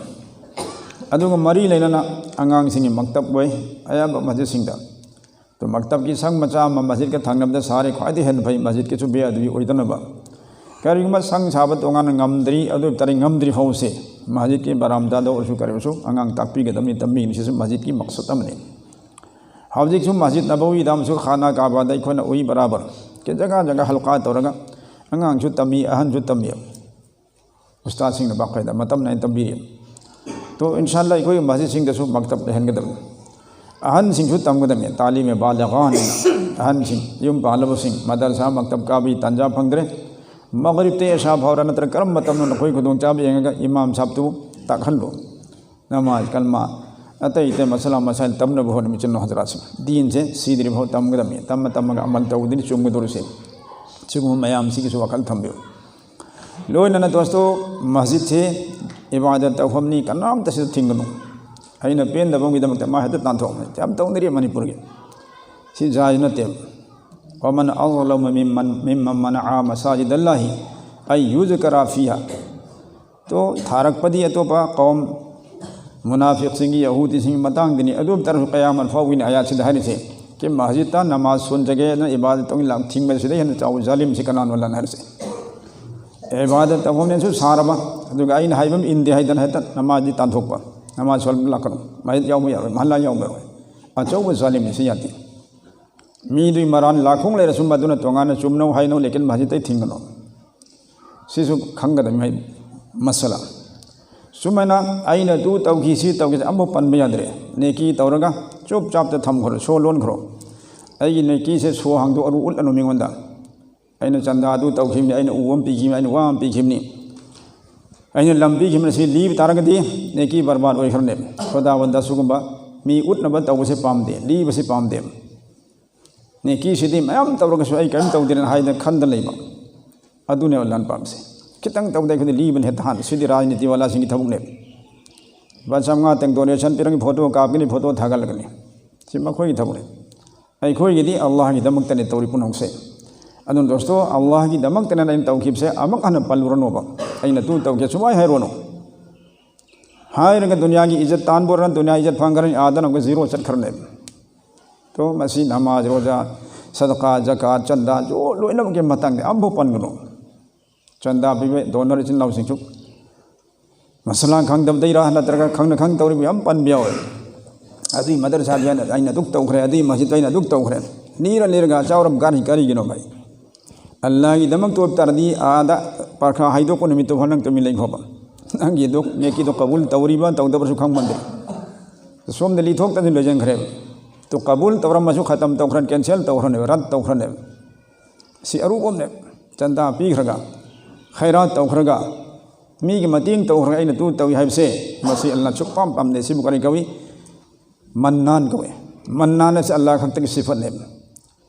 ꯑꯗꯨꯒ ꯃꯔꯤ ꯂꯩꯅꯅ ꯑꯉꯥꯡꯁꯤꯡꯒꯤ ꯃꯛꯇꯕ ꯑꯣꯏ ꯑꯌꯥꯝꯕ ꯃꯁꯖꯤꯗꯁꯤꯡꯗ꯫ ꯇꯣ ꯃꯛꯇꯕꯀꯤ ꯁꯪ ꯃꯆꯥ ꯑꯃ ꯃꯁꯖꯤꯗꯀ ꯊꯪꯅꯕꯗ ꯁꯥꯔꯦ, ꯈ꯭ꯋꯥꯏꯗꯒꯤ ꯍꯦꯟꯅ ꯐꯩ, ꯃꯁꯖꯤꯗꯀꯤꯁꯨ ꯕꯦꯑꯗꯕꯤ ꯑꯣꯏꯗꯅꯕ꯫ ꯀꯔꯤꯒꯨꯝꯕ ꯁꯪ ꯁꯥꯕ ꯇꯣꯉꯥꯟꯅ ꯉꯝꯗ꯭ꯔꯤ, ꯑꯗꯨ ꯑꯣꯏꯕ ꯇꯥꯔꯗꯤ ꯉꯝꯗ꯭ꯔꯤ ꯐꯥꯎꯁꯦ ꯃꯁꯖꯤꯗꯀꯤ ꯕꯔꯥꯝꯗꯥꯗ ꯑꯣꯏꯔꯁꯨ ꯀꯔꯤ ꯑꯣꯏꯔꯁꯨ ꯑꯉꯥꯡ ꯇꯥꯛꯄꯤꯒꯗꯕꯅꯤ, ꯇꯝꯕꯤꯒꯅꯤ, ꯁꯤꯁꯨ ꯃꯁꯖꯤꯗꯀꯤ ꯃꯛꯁꯠ ꯑꯃꯅꯤ꯫ ꯍꯧꯖꯤꯛꯁꯨ ꯃꯁꯖꯤꯗ ꯅꯕꯋꯤꯗ ꯑꯃꯁꯨ ꯈꯥꯅꯥ ꯀꯥꯕꯥꯗ ꯑꯩꯈꯣꯏꯅ ꯎꯏ ꯕꯔꯥꯕꯔ꯫ ꯀꯦ ꯖꯒꯥ ꯖꯒꯥ ꯍꯜꯀꯥ ꯇꯧꯔꯒ ꯑꯉꯥꯡꯁꯨ ꯇꯝꯃꯤ, ꯑꯍꯟꯁꯨ ꯇꯝꯃꯤ꯫ ꯎꯁꯇꯥꯗꯁꯤꯡꯅ ꯕꯥꯈꯣꯏꯗ ꯃꯇꯝ ꯅꯥꯏꯅ ꯇꯝꯕꯤꯔꯤ꯫ ꯇꯣ ꯏꯟꯁꯥꯜꯂꯥ ꯑꯩꯈꯣꯏꯒꯤ ꯃꯁꯖꯤꯗꯁꯤꯡꯗꯁꯨ ꯃꯛꯇꯕ ꯂꯩꯍꯟꯒꯗꯕꯅꯤ꯫ ꯑꯍꯟꯁꯤꯡꯁꯨ ꯇꯝꯒꯗꯕꯅꯤ꯫ ꯇꯥꯂꯤꯃꯦ ꯕꯥꯂꯤꯒꯥꯟ, ꯑꯍꯟꯁꯤꯡ, ꯌꯨꯝ ꯄꯥꯜꯂꯕꯁꯤꯡ, ꯃꯗꯔꯁꯥ ꯃꯛꯇꯕ ꯀꯥꯕꯒꯤ ꯇꯥꯟꯖꯥ ꯐꯪꯗ꯭ꯔꯦ꯫ ꯃꯒꯔꯤꯕꯇꯩ ꯑꯦꯁꯥ ꯐꯥꯎꯔ ꯅꯠꯇ꯭ꯔꯒ ꯀꯔꯝꯕ ꯃꯇꯝꯗ ꯅꯈꯣꯏ ꯈꯨꯗꯣꯡꯆꯥꯕ ꯌꯦꯡꯉꯒ ꯏꯃꯥꯝ ꯁꯥꯕꯇꯨ ꯇꯥꯛꯍꯜꯂꯨ꯫ ꯅꯃꯥꯖ, ꯀꯜꯃꯥ, ꯑꯇꯩ ꯑꯇꯩ ꯃꯁꯥꯂꯥ ꯃꯁꯥꯏꯜ ꯇꯝꯅꯕ ꯍꯣꯠꯅꯕ ꯏꯆꯤꯟ ꯏꯅꯥꯎ ꯍꯖꯔꯥꯠꯁꯤꯡ, ꯗꯤꯟꯁꯦ ꯁꯤꯗ꯭ꯔꯤꯐꯥꯎ ꯇꯝꯒꯗꯕꯅꯤ꯫ ꯇꯝꯃ ꯇꯝꯃꯒ ꯑꯃꯜ ꯇꯧꯗ꯭ꯔꯗꯤ ꯆꯨꯝꯒꯗꯧꯔꯤꯁꯦ꯫ ꯁꯤꯒꯨꯝꯕ ꯃꯌꯥꯝꯁꯤꯒꯤꯁꯨ ꯋꯥꯈꯜ ꯊꯝꯕꯤꯌꯨ꯫ ꯂꯣꯏꯅꯅ ꯗꯣꯁꯇꯣ, ꯃꯁꯖꯤꯗꯁꯦ ꯏꯕꯥꯗꯠ ꯇꯧꯐꯝꯅꯤ, ꯀꯅꯥꯝꯇ ꯁꯤꯗ ꯊꯤꯡꯒꯅꯨ꯫ ꯑꯩꯅ ꯄꯦꯟꯗꯕ ꯑꯃꯒꯤꯗꯃꯛꯇ ꯃꯥ ꯍꯦꯛꯇ ꯇꯥꯟꯊꯣꯛꯑꯝꯃꯦ꯫ ꯌꯥꯝ ꯇꯧꯅꯔꯤ ꯃꯅꯤꯄꯨꯔꯒꯤ꯫ ꯁꯤ ꯖꯥꯏꯖ ꯅꯠꯇꯦꯕ꯫ ومن أظلم ممن ممن منع مساجد الله أن يذكر فيها. ꯇꯣ ꯊꯥꯔꯛꯄꯗꯤ ꯑꯇꯣꯞꯄ ꯀꯧꯝ ꯃꯨꯅꯥꯐꯤꯛꯁꯤꯡꯒꯤ, ꯌꯍꯨꯗꯤꯁꯤꯡꯒꯤ ꯃꯇꯥꯡꯗꯅꯤ꯫ ꯑꯗꯨ ꯑꯣꯏꯕ ꯇꯥꯔꯁꯨ ꯀꯌꯥꯃꯠ ꯐꯥꯎꯕꯒꯤꯅꯤ ꯑꯥꯌꯥꯠꯁꯤꯗ ꯍꯥꯏꯔꯤꯁꯦ꯫ ꯀꯤ ꯃꯁꯖꯤꯗꯇ ꯅꯃꯥꯖ ꯁꯣꯟꯖꯒꯦꯅ ꯏꯕꯥꯗꯠ ꯇꯧꯅꯤ ꯂꯥꯛ ꯊꯤꯡꯕꯁꯤꯗ ꯍꯦꯟꯅ ꯆꯥꯎꯕ ꯖꯥꯂꯤꯝꯁꯤ ꯀꯅꯥꯅꯣ ꯑꯜꯂꯥꯍꯅ ꯍꯥꯏꯔꯤꯁꯦ? ꯏꯕꯥꯗꯠ ꯇꯧꯐꯝꯅꯦꯁꯨ ꯁꯥꯔꯕ, ꯑꯗꯨꯒ ꯑꯩꯅ ꯍꯥꯏꯕ ꯑꯃ ꯏꯟꯗꯦ ꯍꯥꯏꯗꯅ ꯍꯦꯛꯇ ꯅꯃꯥꯖꯗꯤ ꯇꯥꯟꯊꯣꯛꯄ, ꯅꯃꯥꯖ ꯁꯣꯟꯕ ꯂꯥꯛꯀꯅꯨ, ꯃꯁꯖꯤꯗ ꯌꯥꯎꯕ ꯌꯥꯔꯣꯏ, ꯃꯍꯜꯂꯥ ꯌꯥꯎꯕ ꯌꯥꯔꯣꯏ꯫ ꯑꯆꯧꯕ ꯖꯥꯂꯤꯝꯅꯤ, ꯁꯤ ꯌꯥꯗꯦ꯫ ꯃꯤꯗꯨꯒꯤ ꯃꯔꯥꯟ ꯂꯥꯛꯈꯣꯡ ꯂꯩꯔꯁꯨ ꯃꯗꯨꯅ ꯇꯣꯉꯥꯟꯅ ꯆꯨꯝꯅꯧ ꯍꯥꯏꯅꯧ, ꯂꯦꯀꯤꯟ ꯃꯁꯖꯤꯗꯇꯩ ꯊꯤꯡꯒꯅꯨ꯫ ꯁꯤꯁꯨ ꯈꯪꯒꯗꯕꯅꯤ ꯃꯁꯥꯂꯥ꯫ ꯁꯨꯃꯥꯏꯅ ꯑꯩꯅ ꯑꯗꯨ ꯇꯧꯈꯤ, ꯁꯤ ꯇꯧꯈꯤ, ꯑꯃꯐꯥꯎ ꯄꯟꯕ ꯌꯥꯗ꯭ꯔꯦ꯫ ꯅꯦꯀꯤ ꯇꯧꯔꯒ ꯆꯨꯞ ꯆꯥꯞꯇ ꯊꯝꯈ꯭ꯔꯣ, ꯁꯣ ꯂꯣꯟꯈ꯭ꯔꯣ꯫ ꯑꯩꯒꯤ ꯅꯦꯀꯤꯁꯦ ꯁꯣ ꯍꯥꯡꯗꯣꯛꯑꯔꯨ ꯎꯠꯂꯅꯨ ꯃꯤꯉꯣꯟꯗ꯫ ꯑꯩꯅ ꯆꯟꯗꯥ ꯑꯗꯨ ꯇꯧꯈꯤꯕꯅꯤ, ꯑꯩꯅ ꯎ ꯑꯃ ꯄꯤꯈꯤꯕꯅꯤ, ꯑꯩꯅ ꯋꯥ ꯑꯃ ꯄꯤꯈꯤꯕꯅꯤ꯫ ꯑꯩꯅ ꯂꯝ ꯄꯤꯈꯤꯕ ꯑꯁꯤ ꯂꯤꯕ ꯇꯥꯔꯒꯗꯤ ꯅꯦꯀꯤ ꯕꯔꯕꯥꯗ ꯑꯣꯏꯈ꯭ꯔꯅꯦꯕ꯫ ꯈꯨꯗꯥꯕꯟꯗ ꯑꯁꯤꯒꯨꯝꯕ ꯃꯤ ꯎꯠꯅꯕ ꯇꯧꯕꯁꯦ ꯄꯥꯝꯗꯦ, ꯂꯤꯕꯁꯦ ꯄꯥꯝꯗꯦꯕ꯫ ꯅꯦꯀꯤꯁꯤꯗꯤ ꯃꯌꯥꯝ ꯇꯧꯔꯒꯁꯨ ꯑꯩ ꯀꯔꯤꯝ ꯇꯧꯗꯦꯅ ꯍꯥꯏꯗꯅ ꯈꯟꯗ ꯂꯩꯕ, ꯑꯗꯨꯅꯦꯕ ꯑꯜꯂꯥꯍꯅ ꯄꯥꯝꯃꯤꯁꯦ꯫ ꯈꯤꯇꯪ ꯇꯧꯗꯦ ꯑꯩꯈꯣꯏꯗꯤ ꯂꯤꯕꯅ ꯍꯦꯛꯇ ꯍꯥꯟꯅ, ꯁꯤꯗꯤ ꯔꯥꯖꯅꯤꯇꯤ ꯋꯥꯂꯥꯁꯤꯡꯒꯤ ꯊꯕꯛꯅꯦꯕ꯫ ꯂꯨꯄꯥ ꯆꯥꯝꯃꯉꯥꯇꯪ ꯗꯣꯅꯦꯁꯟ ꯄꯤꯔꯒ ꯐꯣꯇꯣ ꯀꯥꯞꯀꯅꯤ, ꯐꯣꯇꯣ ꯊꯥꯒꯠꯂꯒꯅꯤ, ꯁꯤ ꯃꯈꯣꯏꯒꯤ ꯊꯕꯛꯅꯦ꯫ ꯑꯩꯈꯣꯏꯒꯤꯗꯤ ꯑꯜꯂꯥꯍꯒꯤꯗꯃꯛꯇꯅꯦ ꯇꯧꯔꯤ ꯄꯨꯝꯅꯃꯛꯁꯦ꯫ ꯑꯗꯨꯅ ꯗꯣꯁꯇꯣ, ꯑꯜꯂꯥꯍꯒꯤꯗꯃꯛꯇꯅꯦ ꯑꯩꯅ ꯇꯧꯈꯤꯕꯁꯦ꯫ ꯑꯃꯨꯛ ꯍꯟꯅ ꯄꯜꯂꯨꯔꯅꯣꯕ, ꯑꯩꯅ ꯇꯨ ꯇꯧꯒꯦ ꯁꯨꯃꯥꯏ ꯍꯥꯏꯔꯨꯔꯅꯨ꯫ ꯍꯥꯏꯔꯒ ꯗꯨꯅꯤꯌꯥꯒꯤ ꯏꯖꯠ ꯇꯥꯟꯕ ꯑꯣꯏꯔꯅ ꯗꯨꯅꯤꯌꯥ ꯏꯖꯠ ꯐꯪꯈ꯭ꯔꯅꯤ, ꯑꯥꯗꯅ ꯑꯃꯨꯛꯀ ꯖꯤꯔꯣ ꯆꯠꯈ꯭ꯔꯅꯦꯕ꯫ ꯇꯣ ꯃꯁꯤ ꯅꯃꯥꯖ, ꯔꯣꯖꯥ, ꯁꯗꯀꯥ, ꯖꯀꯥꯠ, ꯆꯟꯗꯥ, ꯖꯣ-, ꯂꯣꯏꯅꯃꯛꯀꯤ ꯃꯇꯥꯡꯗ ꯑꯝꯐꯥꯎ ꯄꯟꯒꯅꯨ꯫ ꯆꯟꯗꯥ ꯄꯤꯕ ꯗꯣꯅꯔ ꯏꯆꯤꯟ ꯏꯅꯥꯎꯁꯤꯡꯁꯨ ꯃꯁꯂꯥ ꯈꯪꯗꯕꯗꯩꯔꯥ ꯅꯠꯇ꯭ꯔꯒ ꯈꯪꯅ ꯈꯪ ꯇꯧꯔꯤꯕ ꯌꯥꯝ ꯄꯟꯕ ꯌꯥꯎꯋꯦ꯫ ꯑꯗꯨꯏ ꯃꯗꯔꯁꯥꯗꯤ ꯑꯩꯅ, ꯑꯩꯅ ꯑꯗꯨꯛ ꯇꯧꯈ꯭ꯔꯦ, ꯑꯗꯨꯏ ꯃꯁꯖꯤꯗꯇ ꯑꯩꯅ ꯑꯗꯨꯛ ꯇꯧꯈ꯭ꯔꯦ꯫ ꯅꯤꯔ ꯅꯤꯔꯒ ꯆꯥꯎꯔꯝ ꯀꯥꯔꯤ-, ꯀꯔꯤꯒꯤꯅꯣ ꯚꯥꯏ? ꯑꯜꯂꯥꯍꯒꯤꯗꯃꯛꯇ ꯑꯣꯏꯕ ꯇꯥꯔꯗꯤ ꯑꯥꯗ ꯄꯔꯈꯥ ꯍꯥꯏꯗꯣꯛꯄ ꯅꯨꯃꯤꯠꯇꯨ ꯐꯥꯎ ꯅꯪ ꯇꯨꯃꯤꯟ ꯂꯩꯈꯣꯕ꯫ ꯅꯪꯒꯤ ꯑꯗꯨ ꯅꯦꯀꯤꯗꯣ ꯀꯕꯨꯜ ꯇꯧꯔꯤꯕ ꯇꯧꯗꯕ꯭ꯔꯁꯨ ꯈꯪꯕ ꯅꯠꯇꯦ꯫ ꯁꯣꯝꯗ ꯂꯤꯊꯣꯛꯇꯅ ꯂꯣꯏꯁꯤꯟꯈ꯭ꯔꯦꯕ꯫ Two ꯀꯕꯨꯜ ꯇꯧꯔꯝꯃꯁꯨ ꯈꯇꯝ ꯇꯧꯈ꯭ꯔꯅꯤ, cancel ꯇꯧꯈ꯭ꯔꯅꯦꯕ, ꯔꯠ ꯇꯧꯈ꯭ꯔꯅꯦꯕ꯫ ꯁꯤ ꯑꯔꯨꯕ ꯑꯃꯅꯦ꯫ ꯆꯟꯗꯥ ꯄꯤꯈ꯭ꯔꯒ, ꯈꯩꯔꯥꯠ ꯇꯧꯈ꯭ꯔꯒ, ꯃꯤꯒꯤ ꯃꯇꯦꯡ ꯇꯧꯈ꯭ꯔꯒ ꯑꯩꯅ ꯇꯨ ꯇꯧꯏ ꯍꯥꯏꯕꯁꯦ, ꯃꯁꯤ ꯑꯜꯂꯥꯍ ꯁꯨꯛꯄꯥꯝ ꯄꯥꯝꯗꯦ꯫ ꯁꯤꯕꯨ ꯀꯔꯤ ꯀꯧꯏ? ꯃꯟꯅꯥꯟ ꯀꯧꯏ꯫ ꯃꯟꯅꯥꯟ ꯑꯁꯤ ꯑꯜꯂꯥꯍ ꯈꯛꯇꯒꯤ ꯁꯤꯐꯠꯅꯦꯕ,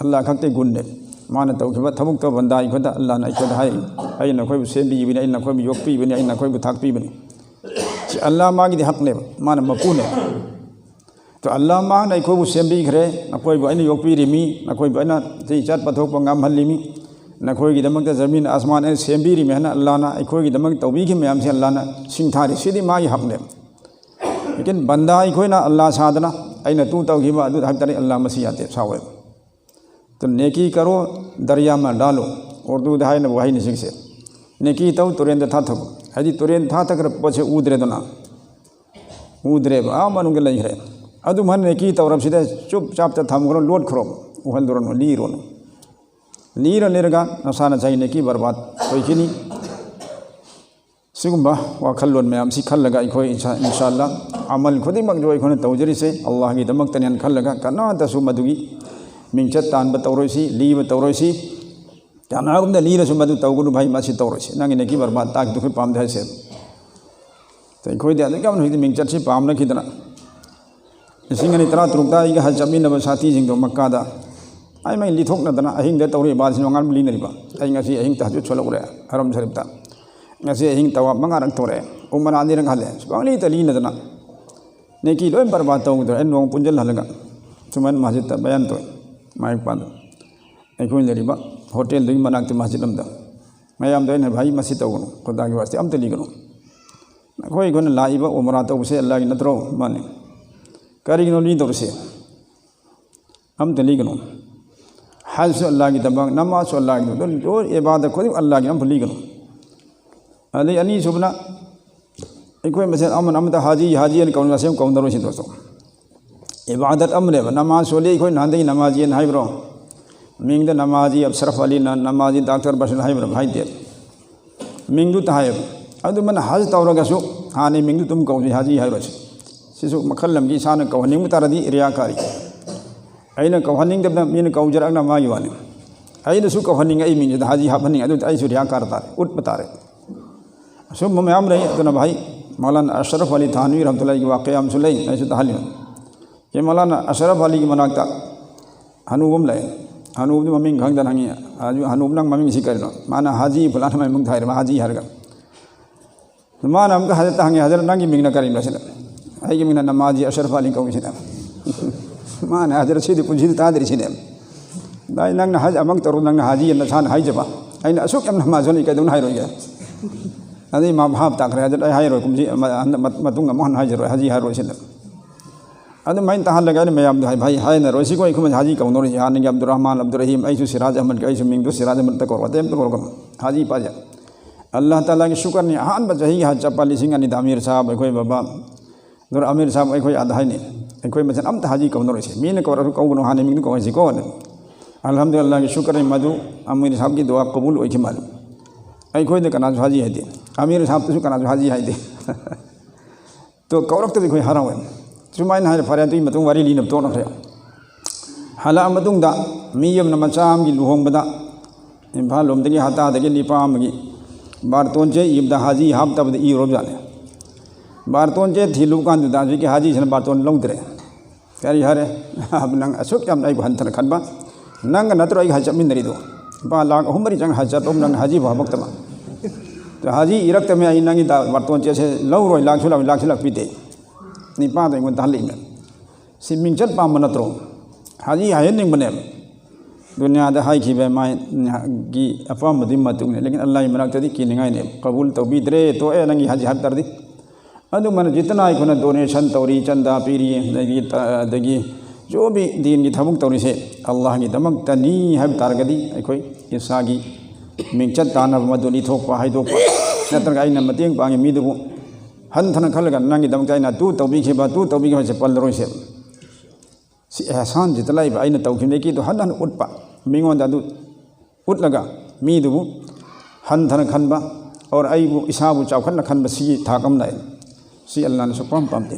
ꯑꯜꯂꯥꯍ ꯈꯛꯇꯒꯤ ꯒꯨꯟꯅꯦꯕ꯫ ꯃꯥꯅ ꯇꯧꯈꯤꯕ ꯊꯕꯛꯇꯣ ꯕꯟꯗꯥ ꯑꯩꯈꯣꯏꯗ, ꯑꯜꯂꯥꯍꯅ ꯑꯩꯈꯣꯏꯗ ꯍꯥꯏ, "ꯑꯩꯅ ꯅꯈꯣꯏꯕꯨ ꯁꯦꯝꯕꯤꯕꯅꯤ, ꯑꯩꯅ ꯅꯈꯣꯏꯕꯨ ꯌꯣꯛꯄꯤꯕꯅꯤ, ꯑꯩꯅ ꯅꯈꯣꯏꯕꯨ ꯊꯥꯛꯄꯤꯕꯅꯤ"꯫ ꯁꯤ ꯑꯜꯂꯥꯍ ꯃꯥꯒꯤꯗꯤ ꯍꯛꯅꯦꯕ, ꯃꯥꯅ ꯃꯄꯨꯅꯦꯕ꯫ ꯇꯣ ꯑꯜꯂꯥꯍ ꯃꯥꯅ ꯑꯩꯈꯣꯏꯕꯨ ꯁꯦꯝꯕꯤꯈ꯭ꯔꯦ, "ꯅꯈꯣꯏꯕꯨ ꯑꯩꯅ ꯌꯣꯛꯄꯤꯔꯤꯃꯤ, ꯅꯈꯣꯏꯕꯨ ꯑꯩꯅ ꯁꯤ ꯆꯠꯄ ꯊꯣꯛꯄ ꯉꯝꯍꯜꯂꯤꯃꯤ, ꯅꯈꯣꯏꯒꯤꯗꯃꯛꯇ ꯖꯃꯤꯟ ꯑꯁꯃꯥꯟ ꯑꯩꯅ ꯁꯦꯝꯕꯤꯔꯤꯃꯤ" ꯍꯥꯏꯅ ꯑꯜꯂꯥꯍꯅ ꯑꯩꯈꯣꯏꯒꯤꯗꯃꯛ ꯇꯧꯕꯤꯈꯤꯕ ꯃꯌꯥꯝꯁꯦ ꯑꯜꯂꯥꯍꯅ ꯁꯤꯡꯊꯥꯔꯤ꯫ ꯁꯤꯗꯤ ꯃꯥꯒꯤ ꯍꯛꯅꯦꯕ꯫ ꯂꯦꯀꯤꯟ ꯕꯟꯗꯥ ꯑꯩꯈꯣꯏꯅ ꯑꯜꯂꯥꯍ ꯁꯥꯗꯅ ꯑꯩꯅ ꯇꯨ ꯇꯧꯈꯤꯕ ꯑꯗꯨ ꯍꯥꯏꯕ ꯇꯥꯔꯗꯤ ꯑꯜꯂꯥꯍ ꯃꯁꯤ ꯌꯥꯗꯦ, ꯁꯥꯎꯋꯦꯕ꯫ ꯇꯣ ꯅꯦꯀꯤ ꯀꯔꯣ, ꯗꯔꯤꯌꯥ ꯃꯦ ꯗꯥꯂꯣ꯫ ꯎꯔꯗꯨꯗ ꯍꯥꯏꯅꯕ ꯋꯥꯍꯩꯅꯤ ꯁꯤꯒꯤꯁꯦ꯫ ꯅꯦꯀꯤ ꯇꯧ, ꯇꯨꯔꯦꯟꯗ ꯊꯥꯊꯧ꯫ ꯍꯥꯏꯗꯤ ꯇꯨꯔꯦꯟ ꯊꯥꯊꯈ꯭ꯔ ꯄꯣꯠꯁꯦ ꯎꯗ꯭ꯔꯦꯗꯅ꯫ ꯎꯗ꯭ꯔꯦꯕ, ꯑꯥ ꯃꯅꯨꯡꯗ ꯂꯩꯈ꯭ꯔꯦ꯫ ꯑꯗꯨꯝ ꯍꯥꯏꯅ ꯅꯦꯀꯤ ꯇꯧꯔꯕꯁꯤꯗ ꯆꯨꯞ ꯆꯥꯞꯇ ꯊꯝꯈ꯭ꯔꯣ, ꯂꯣꯠꯈ꯭ꯔꯣ꯫ ꯎꯍꯜꯂꯨꯔꯅꯨ, ꯂꯤꯔꯨꯔꯅꯨ꯫ ꯂꯤꯔ ꯂꯤꯔꯒ ꯅꯁꯥ ꯅꯁꯥꯒꯤ ꯅꯦꯀꯤ ꯕꯔꯕꯥꯗ ꯑꯣꯏꯈꯤꯅꯤ꯫ ꯁꯤꯒꯨꯝꯕ ꯋꯥꯈꯜꯂꯣꯟ ꯃꯌꯥꯝꯁꯤ ꯈꯜꯂꯒ ꯑꯩꯈꯣꯏ ꯏꯟꯁꯥ-, ꯏꯟꯁꯥ ꯑꯜꯂꯥꯍ ꯑꯃꯜ ꯈꯨꯗꯤꯡꯃꯛꯁꯨ ꯑꯩꯈꯣꯏꯅ ꯇꯧꯖꯔꯤꯁꯦ ꯑꯜꯂꯥꯍꯒꯤꯗꯃꯛꯇꯅꯦꯅ ꯈꯜꯂꯒ ꯀꯅꯥꯗꯁꯨ ꯃꯗꯨꯒꯤ ꯃꯤꯡꯆꯠ ꯇꯥꯟꯕ ꯇꯧꯔꯣꯏꯁꯤ, ꯂꯤꯕ ꯇꯧꯔꯣꯏꯁꯤ꯫ ꯀꯅꯥꯒꯨꯝꯕꯗ ꯂꯤꯔꯁꯨ ꯃꯗꯨ ꯇꯧꯒꯅꯨ ꯚꯥꯏ, ꯃꯁꯤ ꯇꯧꯔꯣꯏꯁꯤ꯫ ꯅꯪꯒꯤ ꯅꯦꯀꯤ ꯕꯔꯕꯥꯗ ꯇꯥꯈꯤꯗꯨ ꯑꯩꯈꯣꯏ ꯄꯥꯝꯗꯦ ꯍꯥꯏꯁꯦ꯫ ꯑꯩꯈꯣꯏꯗꯤ ꯑꯗꯨꯛ ꯌꯥꯝꯅ ꯍꯧꯖꯤꯛꯇꯤ ꯃꯤꯡꯆꯠꯁꯤ ꯄꯥꯝꯅꯈꯤꯗꯅ, ꯂꯤꯁꯤꯡ ꯑꯅꯤ ꯇꯔꯥ ꯇꯔꯨꯛꯇ ꯑꯩꯒ ꯍꯖ ꯆꯠꯃꯤꯟꯅꯕ ꯁꯥꯊꯤꯁꯤꯡꯗꯣ ꯃꯛꯀꯥꯗ ꯑꯩ ꯃꯩ ꯂꯤꯊꯣꯛꯅꯗꯅ ꯑꯍꯤꯡꯗ ꯇꯧꯔꯤꯕ ꯏꯕꯥꯗꯁꯤꯅ ꯃꯉꯥꯜ ꯂꯤꯅꯔꯤꯕ꯫ ꯑꯩ ꯉꯁꯤ ꯑꯍꯤꯡ ꯇꯍꯖꯨꯗ ꯁꯣꯜꯂꯛꯎꯔꯦ ꯍꯔꯝ ꯁꯔꯤꯐꯇ꯫ ꯉꯁꯤ ꯑꯍꯤꯡ ꯇꯋꯥꯐ ꯃꯉꯥꯔꯛ ꯇꯧꯔꯛꯑꯦ, ꯎꯃꯔꯥ ꯑꯅꯤꯔꯛ ꯍꯜꯂꯦ꯫ ꯄꯪꯂꯤꯇ ꯂꯤꯅꯗꯅ ꯅꯦꯀꯤ ꯂꯣꯏ ꯕꯔꯕꯥꯗ ꯇꯧꯗ꯭ꯔꯣ? ꯑꯩ ꯅꯣꯡ ꯄꯨꯟꯁꯤꯜꯍꯜꯂꯒ ꯁꯨꯃꯟ ꯃꯁꯖꯤꯗꯇ ꯕꯌꯥꯟ ꯇꯧꯏ꯫ ꯃꯥꯏꯛ ꯄꯥꯟꯗ ꯑꯩꯈꯣꯏ ꯂꯩꯔꯤꯕ ꯍꯣꯇꯦꯜꯗꯨꯒꯤ ꯃꯅꯥꯛꯇ ꯃꯁꯖꯤꯗ ꯑꯃꯗ꯫ ꯃꯌꯥꯝꯗ ꯑꯩꯅ ꯍꯥꯏꯕ, "ꯚꯥꯏ, ꯃꯁꯤ ꯇꯧꯒꯅꯨ, ꯈꯨꯗꯥꯒꯤ ꯋꯥꯁꯇꯤ ꯑꯝꯇ ꯂꯤꯒꯅꯨ꯫ ꯑꯩꯈꯣꯏ, ꯑꯩꯈꯣꯏꯅ ꯂꯥꯛꯏꯕ ꯎꯃꯔꯥ ꯇꯧꯕꯁꯦ ꯑꯜꯂꯥꯍꯒꯤ ꯅꯠꯇ꯭ꯔꯣ?" "ꯃꯥꯅꯤ"꯫ "ꯀꯔꯤꯒꯤꯅꯣ ꯂꯤꯗꯧꯔꯤꯁꯦ?" "ꯑꯝꯇ ꯂꯤꯒꯅꯨ꯫ ꯍꯖꯁꯨ ꯑꯜꯂꯥꯍꯒꯤꯗꯃꯛ, ꯅꯃꯥꯖꯁꯨ ꯑꯜꯂꯥꯍꯒꯤꯗꯃꯛ, ꯂꯣꯏ, ꯂꯣꯏ ꯏꯕꯥꯗꯠ ꯈꯨꯗꯤꯡꯃꯛ ꯑꯜꯂꯥꯍꯒꯤꯅꯤ, ꯑꯝꯇ ꯂꯤꯒꯅꯨ"꯫ ꯑꯗꯩ ꯑꯅꯤꯁꯨꯕꯅ, ꯑꯩꯈꯣꯏ ꯃꯁꯦꯟ ꯑꯃꯅ ꯑꯃꯗ ꯍꯥꯖꯤ, ꯍꯥꯖꯤ ꯍꯥꯏꯅ ꯀꯧꯅ ꯃꯁꯦꯟ ꯀꯧꯅꯔꯣꯏꯁꯤ ꯗꯣꯁꯇꯣ꯫ ꯏꯕꯥꯗꯠ ꯑꯃꯅꯦꯕ꯫ ꯅꯃꯥꯖ ꯁꯣꯜꯂꯤ, ꯑꯩꯈꯣꯏ ꯅꯍꯥꯟꯗꯒꯤ ꯅꯃꯥꯖꯤꯅ ꯍꯥꯏꯕ꯭ꯔꯣ? ꯃꯤꯡꯗ ꯅꯃꯥꯖꯤ ꯑꯁꯔꯐ ꯑꯂꯤꯅ, ꯅꯃꯥꯖꯤ ꯗꯥꯛꯇꯔ ꯕꯁꯤꯔ ꯍꯥꯏꯕ꯭ꯔꯣ? ꯍꯥꯏꯗꯦ꯫ ꯃꯤꯡꯗꯨ ꯇꯥꯏꯌꯦꯕ꯫ ꯑꯗꯨꯃꯥꯏꯅ ꯍꯖ ꯇꯧꯔꯒꯁꯨ ꯍꯥꯟꯅ ꯃꯤꯡꯗꯨ ꯑꯗꯨꯝ ꯀꯧꯁꯤ, ꯍꯥꯖꯤ ꯍꯥꯏꯔꯣꯏꯁꯤ꯫ ꯁꯤꯁꯨ ꯃꯈꯜ ꯑꯃꯒꯤ, ꯏꯁꯥꯅ ꯀꯧꯍꯟꯅꯤꯡꯕ ꯇꯥꯔꯗꯤ ꯔꯤꯌꯥꯀꯥꯔꯤ꯫ ꯑꯩꯅ ꯀꯧꯍꯟꯅꯤꯡꯗꯕꯅ ꯃꯤꯅ ꯀꯧꯖꯔꯛꯅ ꯃꯥꯒꯤ ꯋꯥꯅꯤ꯫ ꯑꯩꯅꯁꯨ ꯀꯧꯍꯟꯅꯤꯡꯉꯦ, ꯑꯩ ꯃꯤꯡꯁꯤꯗ ꯍꯥꯖꯤ ꯍꯥꯞꯍꯟꯅꯤꯡꯉꯦ, ꯑꯗꯨꯗꯤ ꯑꯩꯁꯨ ꯔꯤꯌꯥꯀꯥꯔ ꯇꯥꯔꯦ, ꯎꯠꯄ ꯇꯥꯔꯦ꯫ ꯑꯁꯨꯝꯕ ꯃꯌꯥꯝ ꯂꯩ꯫ ꯑꯗꯨꯅ ꯚꯥꯏ, ꯃꯧꯂꯥꯅꯥ ꯑꯁꯔꯐ ꯑꯂꯤ ꯊꯥꯟꯋꯤ ꯔꯍꯃꯇꯨꯜꯂꯥꯍꯤꯒꯤ ꯋꯥꯀꯌꯥ ꯑꯃꯁꯨ ꯂꯩ, ꯑꯩꯁꯨ ꯇꯥꯍꯜꯂꯤ꯫ ꯁꯤ ꯃꯧꯂꯥꯅꯥ ꯑꯁꯔꯐ ꯑꯂꯤꯒꯤ ꯃꯅꯥꯛꯇ ꯍꯅꯨꯕ ꯑꯃ ꯂꯩ꯫ ꯍꯅꯨꯕꯗꯨ ꯃꯃꯤꯡ ꯈꯪꯗꯅ ꯍꯪꯉꯤ, "ꯍꯅꯨ, ꯍꯅꯨꯕ, ꯅꯪ ꯃꯃꯤꯡꯁꯤ ꯀꯔꯤꯅꯣ?" ꯃꯥꯅ, "ꯍꯥꯖꯤ ꯐꯨꯂꯥꯟ" ꯍꯥꯏꯅ ꯃꯃꯤꯡ ꯊꯥꯏꯔꯦ, ꯃꯥ ꯍꯥꯖꯤ ꯍꯥꯏꯔꯒ꯫ ꯃꯥꯅ ꯑꯃꯨꯛꯀ ꯍꯖꯔꯠꯇ ꯍꯪꯉꯤ, "ꯍꯖꯔꯠ, ꯅꯪꯒꯤ ꯃꯤꯡꯅ ꯀꯔꯤꯅꯣ?" ꯁꯤꯗ, "ꯑꯩꯒꯤ ꯃꯤꯡꯅ ꯅꯃꯥꯖꯤ ꯑꯁꯔꯐ ꯑꯂꯤ ꯀꯧꯏ" ꯁꯤꯅꯦ꯫ ꯃꯥꯅ, "ꯍꯖꯔꯠ, ꯁꯤꯗꯤ ꯄꯨꯟꯁꯤꯗ ꯇꯥꯗ꯭ꯔꯤ" ꯁꯤꯅꯦ꯫ ꯚꯥꯏ, ꯅꯪꯅ ꯍꯖ ꯑꯃꯨꯛ ꯇꯧꯔꯣ, ꯅꯪꯅ ꯍꯥꯖꯤ ꯑꯅ ꯅꯁꯥꯅ ꯍꯥꯏꯖꯕ꯫ ꯑꯩꯅ ꯑꯁꯨꯛ ꯌꯥꯝꯅ ꯅꯃꯥꯖ ꯁꯣꯜꯂꯤ ꯀꯩꯗꯧꯅ ꯍꯥꯏꯔꯣꯏꯒꯦ? ꯑꯗꯩ ꯃꯥ ꯚꯥꯞ ꯇꯥꯈ꯭ꯔꯦ, "ꯍꯖꯔꯠ, ꯑꯩ ꯍꯥꯏꯔꯣꯏ, ꯀꯨꯝꯁꯤ ꯃ-, ꯍꯟꯗꯛ ꯃ-, ꯃꯇꯨꯡ ꯑꯃꯨꯛ ꯍꯟꯅ ꯍꯥꯏꯖꯔꯣꯏ, ꯍꯥꯖꯤ ꯍꯥꯏꯔꯣꯏ" ꯁꯤꯅꯦ꯫ ꯑꯗꯨꯃꯥꯏꯅ ꯇꯥꯍꯜꯂꯒ ꯑꯩꯅ ꯃꯌꯥꯝꯗꯣ ꯍꯥꯏ-, ꯍꯥꯏ-, ꯍꯥꯏꯅꯔꯣꯏ꯫ ꯁꯤ ꯑꯩꯈꯣꯏ ꯍꯥꯖꯤ ꯀꯧꯅꯔꯣꯏꯁꯤ꯫ ꯍꯥꯟꯅꯒꯤ ꯑꯕꯗꯨꯔ ꯔꯍꯃꯥꯟ, ꯑꯕꯗꯨꯔ ꯔꯍꯤꯝ, ꯑꯩꯁꯨ ꯁꯤꯔꯥꯖ ꯑꯍꯃꯗ, ꯑꯩꯁꯨ ꯃꯤꯡꯗꯨ ꯁꯤꯔꯥꯖ ꯑꯍꯃꯗ ꯀꯧꯔꯣ, ꯑꯇꯩ ꯑꯝꯇ ꯀꯧꯔꯣ꯫ ꯍꯥꯖꯤ ꯄꯥꯖ꯫ ꯑꯜꯂꯥꯍ ꯇꯥꯂꯥꯒꯤ ꯁꯨꯀꯔꯅꯤ, ꯑꯍꯥꯟꯕ ꯆꯍꯤꯒꯤ ꯍꯖ ꯆꯠꯄ ꯂꯤꯁꯤꯡ ꯑꯅꯤꯗ ꯑꯃꯤꯔ ꯁꯥꯍꯕ, ꯑꯩꯈꯣꯏ ꯕꯕꯥ, ꯑꯗꯨꯅ ꯑꯃꯤꯔ ꯁꯥꯍꯕ, ꯑꯩꯈꯣꯏ ꯑꯥꯗ ꯍꯥꯏꯅꯤ, "ꯑꯩꯈꯣꯏ ꯃꯁꯦꯟ ꯑꯝꯇ ꯍꯥꯖꯤ ꯀꯧꯅꯔꯣꯏꯁꯤ, ꯃꯤꯅ ꯀꯧꯔꯁꯨ ꯀꯧꯒꯅꯨ, ꯍꯥꯟꯅ ꯃꯤꯡꯗꯨ ꯀꯧꯍꯟꯁꯤꯀꯣ"꯫ ꯑꯜꯍꯝꯗꯨꯂꯤꯜꯂꯥꯍꯒꯤ ꯁꯨꯀꯔꯅꯤ, ꯃꯗꯨ ꯑꯃꯤꯔ ꯁꯥꯍꯕꯀꯤ ꯗꯨꯋꯥ ꯀꯕꯨꯜ ꯑꯣꯏꯈꯤ ꯃꯥꯜꯂꯤ꯫ ꯑꯩꯈꯣꯏꯗ ꯀꯅꯥꯁꯨ ꯍꯥꯖꯤ ꯍꯥꯏꯗꯦ, ꯑꯃꯤꯔ ꯁꯥꯍꯕꯇꯁꯨ ꯀꯅꯥꯁꯨ ꯍꯥꯖꯤ ꯍꯥꯏꯗꯦ꯫ ꯇꯣ ꯀꯧꯔꯛꯇꯗꯤ ꯑꯩꯈꯣꯏ ꯍꯔꯥꯎꯋꯦ꯫ ꯁꯨꯃꯥꯏꯅ ꯍꯥꯏꯔꯦ, ꯐꯔꯦ, ꯑꯗꯨꯒꯤ ꯃꯇꯨꯡ ꯋꯥꯔꯤ ꯂꯤꯅꯕ ꯇꯣꯛꯅꯈ꯭ꯔꯦ꯫ ꯍꯜꯂꯛꯑ ꯃꯇꯨꯡꯗ ꯃꯤ ꯑꯃꯅ ꯃꯆꯥ ꯑꯃꯒꯤ ꯂꯨꯍꯣꯡꯕꯗ ꯏꯝꯐꯥꯜ ꯂꯣꯝꯗꯒꯤ ꯍꯇꯥꯗꯒꯤ ꯅꯤꯄꯥ ꯑꯃꯒꯤ ꯕꯥꯔꯇꯣꯟꯁꯦ ꯏꯕꯗ ꯍꯥꯖꯤ ꯍꯥꯞꯇꯕꯗ ꯏꯔꯨꯔꯕꯖꯥꯠꯅꯤ꯫ ꯕꯥꯔꯇꯣꯟꯁꯦ ꯊꯤꯜꯂꯨ ꯀꯥꯟꯗꯨꯗ ꯍꯧꯖꯤꯛꯀꯤ ꯍꯥꯖꯤꯁꯤꯅ ꯕꯥꯔꯇꯣꯟ ꯂꯧꯗ꯭ꯔꯦ꯫ ꯀꯔꯤ ꯍꯥꯏꯔꯦ? "ꯅꯪ ꯑꯁꯨꯛ ꯌꯥꯝꯅ ꯑꯩꯕꯨ ꯍꯟꯊꯅ ꯈꯟꯕ, ꯅꯪꯒ ꯅꯠꯇ꯭ꯔꯣ ꯑꯩꯒ ꯍꯖ ꯆꯠꯃꯤꯟꯅꯔꯤꯗꯣ? ꯂꯨꯄꯥ ꯂꯥꯈ ꯑꯍꯨꯝ ꯃꯔꯤ ꯆꯪ ꯍꯖ ꯆꯠꯂꯣ, ꯅꯪ ꯍꯖꯤꯕꯨ ꯍꯥꯄꯛꯇꯕ꯫ ꯍꯖꯤ ꯏꯔꯛꯇꯃꯦ, ꯑꯩ ꯅꯪꯒꯤ ꯗꯥ-, ꯕꯥꯔꯇꯣꯟ ꯆꯦꯁꯦ ꯂꯧꯔꯣꯏ, ꯂꯥꯛꯁꯨ ꯂꯥꯛ-, ꯂꯥꯛꯁꯨ ꯂꯥꯛꯄꯤꯗꯦ"꯫ ꯅꯤꯄꯥꯗꯣ ꯑꯩꯉꯣꯟꯗ ꯍꯜꯂꯛꯏꯅꯦ꯫ ꯁꯤ ꯃꯤꯡꯆꯠ ꯄꯥꯝꯕ ꯅꯠꯇ꯭ꯔꯣ? ꯍꯖꯤ ꯍꯥꯏꯍꯟꯅꯤꯡꯕꯅꯦꯕ꯫ ꯗꯨꯅꯤꯌꯥꯗ ꯍꯥꯏꯈꯤꯕ ꯃꯥꯒꯤ ꯑꯄꯥꯝꯕꯗꯨꯒꯤ ꯃꯇꯨꯡ ꯏꯟꯅ꯫ ꯂꯦꯀꯤꯟ ꯑꯜꯂꯥꯍꯒꯤ ꯃꯅꯥꯛꯇꯗꯤ ꯀꯤꯅꯤꯡꯉꯥꯏꯅꯦꯕ꯫ "ꯀꯕꯨꯜ ꯇꯧꯕꯤꯗ꯭ꯔꯦ, ꯇꯣꯛꯑꯦ ꯅꯪꯒꯤ ꯍꯖꯤ" ꯍꯥꯏꯕ ꯇꯥꯔꯗꯤ꯫ ꯑꯗꯨꯃꯥꯏꯅ ꯖꯤꯇꯅ ꯑꯩꯈꯣꯏꯅ donation ꯇꯧꯔꯤ, ꯆꯟꯗꯥ ꯄꯤꯔꯤ, ꯑꯗꯒꯤ ꯇ-, ꯑꯗꯒꯤ ꯖꯣꯕꯤ ꯗꯤꯟꯒꯤ ꯊꯕꯛ ꯇꯧꯔꯤꯁꯦ ꯑꯜꯂꯥꯍꯒꯤꯗꯃꯛꯇꯅꯤ ꯍꯥꯏꯕ ꯇꯥꯔꯒꯗꯤ, ꯑꯩꯈꯣꯏ ꯏꯁꯥꯒꯤ ꯃꯤꯡꯆꯠ ꯇꯥꯅꯕ ꯃꯗꯨ ꯂꯤꯊꯣꯛꯄ, ꯍꯥꯏꯗꯣꯛꯄ, ꯅꯠꯇ꯭ꯔꯒ ꯑꯩꯅ ꯃꯇꯦꯡ ꯄꯥꯡꯉꯤ ꯃꯤꯗꯨꯕꯨ ꯍꯟꯊꯅ ꯈꯜꯂꯒ ꯅꯪꯒꯤꯗꯃꯛꯇ ꯑꯩꯅ ꯑꯗꯨ ꯇꯧꯕꯤꯈꯤꯕ, ꯑꯗꯨ ꯇꯧꯕꯤꯈꯤꯕ ꯍꯥꯏꯁꯦ ꯄꯜꯂꯔꯣꯏꯁꯦ꯫ ꯁꯤ ꯑꯦꯍꯁꯥꯟ, ꯖꯤꯇꯅ ꯂꯩꯕ ꯑꯩꯅ ꯇꯧꯈꯤꯕ ꯅꯦꯀꯤꯗꯨ ꯍꯟꯅ ꯍꯟꯅ ꯎꯠꯄ, ꯃꯤꯉꯣꯟꯗ ꯑꯗꯨ ꯎꯠꯂꯒ ꯃꯤꯗꯨꯕꯨ ꯍꯟꯊꯅ ꯈꯟꯕ, ꯑꯣꯔ ꯑꯩꯕꯨ ꯏꯁꯥꯕꯨ ꯆꯥꯎꯈꯠꯅ ꯈꯟꯕ, ꯁꯤꯒꯤ ꯊꯥꯛ ꯑꯃ ꯂꯥꯛꯑꯦ꯫ ꯁꯤ ꯑꯜꯂꯥꯍꯅ ꯁꯨꯛꯄꯥꯝ ꯄꯥꯝꯗꯦ꯫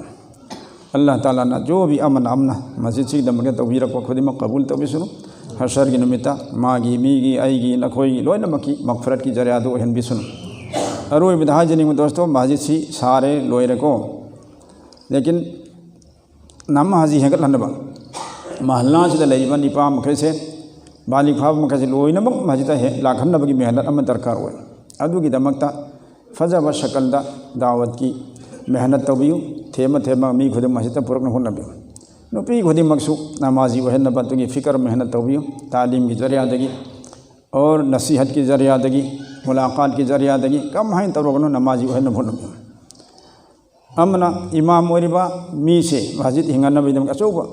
ꯑꯜꯂꯥꯍ ꯇꯥꯂꯥꯅ ꯖꯣꯕꯤ ꯑꯃꯅ ꯑꯃꯅ ꯃꯁꯖꯤꯗꯁꯤꯒꯤꯗꯃꯛꯇ ꯇꯧꯕꯤꯔꯛꯄ ꯈꯨꯗꯤꯡꯃꯛ ꯀꯕꯨꯜ ꯇꯧꯕꯤꯁꯅꯨ꯫ ꯍꯁꯔꯒꯤ ꯅꯨꯃꯤꯠꯇ ꯃꯥꯒꯤ, ꯃꯤꯒꯤ, ꯑꯩꯒꯤ, ꯅꯈꯣꯏꯒꯤ ꯂꯣꯏꯅꯃꯛꯀꯤ ꯃꯒꯐꯤꯔꯠꯀꯤ ꯖꯔꯤꯌꯥꯗꯨ ꯑꯣꯏꯍꯟꯕꯤꯁꯅꯨ꯫ ꯑꯔꯣꯏꯕꯗ ꯍꯥꯏꯖꯅꯤꯡꯕ ꯗꯣꯁꯇꯣ, ꯃꯁꯖꯤꯗꯁꯤ ꯁꯥꯔꯦ, ꯂꯣꯏꯔꯦꯀꯣ꯫ ꯂꯦꯀꯤꯟ ꯅꯃꯥꯖꯤ ꯍꯦꯟꯒꯠꯍꯟꯅꯕ ꯃꯍꯜꯂꯥꯁꯤꯗ ꯂꯩꯔꯤꯕ ꯅꯤꯄꯥ ꯃꯈꯩꯁꯦ, ꯕꯥꯂꯤꯒ ꯐꯥꯕ ꯃꯈꯩꯁꯦ ꯂꯣꯏꯅꯃꯛ ꯃꯁꯖꯤꯗꯇ ꯍꯦꯛ ꯂꯥꯛꯍꯟꯅꯕꯒꯤ ꯃꯦꯍꯅꯠ ꯑꯃ ꯗꯔꯀꯥꯔ ꯑꯣꯏ꯫ ꯑꯗꯨꯒꯤꯗꯃꯛꯇ ꯐꯖꯕ ꯁꯀꯜꯗ ꯗꯥꯋꯠꯀꯤ ꯃꯦꯍꯅꯠ ꯇꯧꯕꯤꯌꯨ꯫ ꯊꯦꯝꯃ ꯊꯦꯝꯃ ꯃꯤ ꯈꯨꯗꯤꯡꯃꯛ ꯃꯁꯖꯤꯗꯇ ꯄꯨꯔꯛꯅ ꯍꯣꯠꯅꯕꯤꯌꯨ꯫ ꯅꯨꯄꯤ ꯈꯨꯗꯤꯡꯃꯛꯁꯨ ꯅꯃꯥꯖꯤ ꯑꯣꯏꯍꯟꯅꯕ ꯑꯗꯨꯒꯤ ꯐꯤꯀꯔ ꯃꯦꯍꯅꯠ ꯇꯧꯕꯤꯌꯨ꯫ ꯇꯥꯂꯤꯝꯒꯤ ꯖꯔꯤꯌꯥꯗꯒꯤ, ꯑꯣꯔ ꯅꯁꯤꯍꯠꯀꯤ ꯖꯔꯤꯌꯥꯗꯒꯤ, ꯃꯨꯂꯥꯀꯥꯠꯀꯤ ꯖꯔꯤꯌꯥꯗꯒꯤ ꯀꯃꯥꯏꯅ ꯇꯧꯔꯒꯅꯣ ꯅꯃꯥꯖꯤ ꯑꯣꯏꯍꯟꯅꯕ ꯍꯣꯠꯅꯕꯤꯌꯨ꯫ ꯑꯃꯅ ꯏꯃꯥꯝ ꯑꯣꯏꯔꯤꯕ ꯃꯤꯁꯦ ꯃꯁꯖꯤꯗ ꯍꯤꯡꯍꯟꯅꯕꯒꯤꯗꯃꯛ ꯑꯆꯧꯕ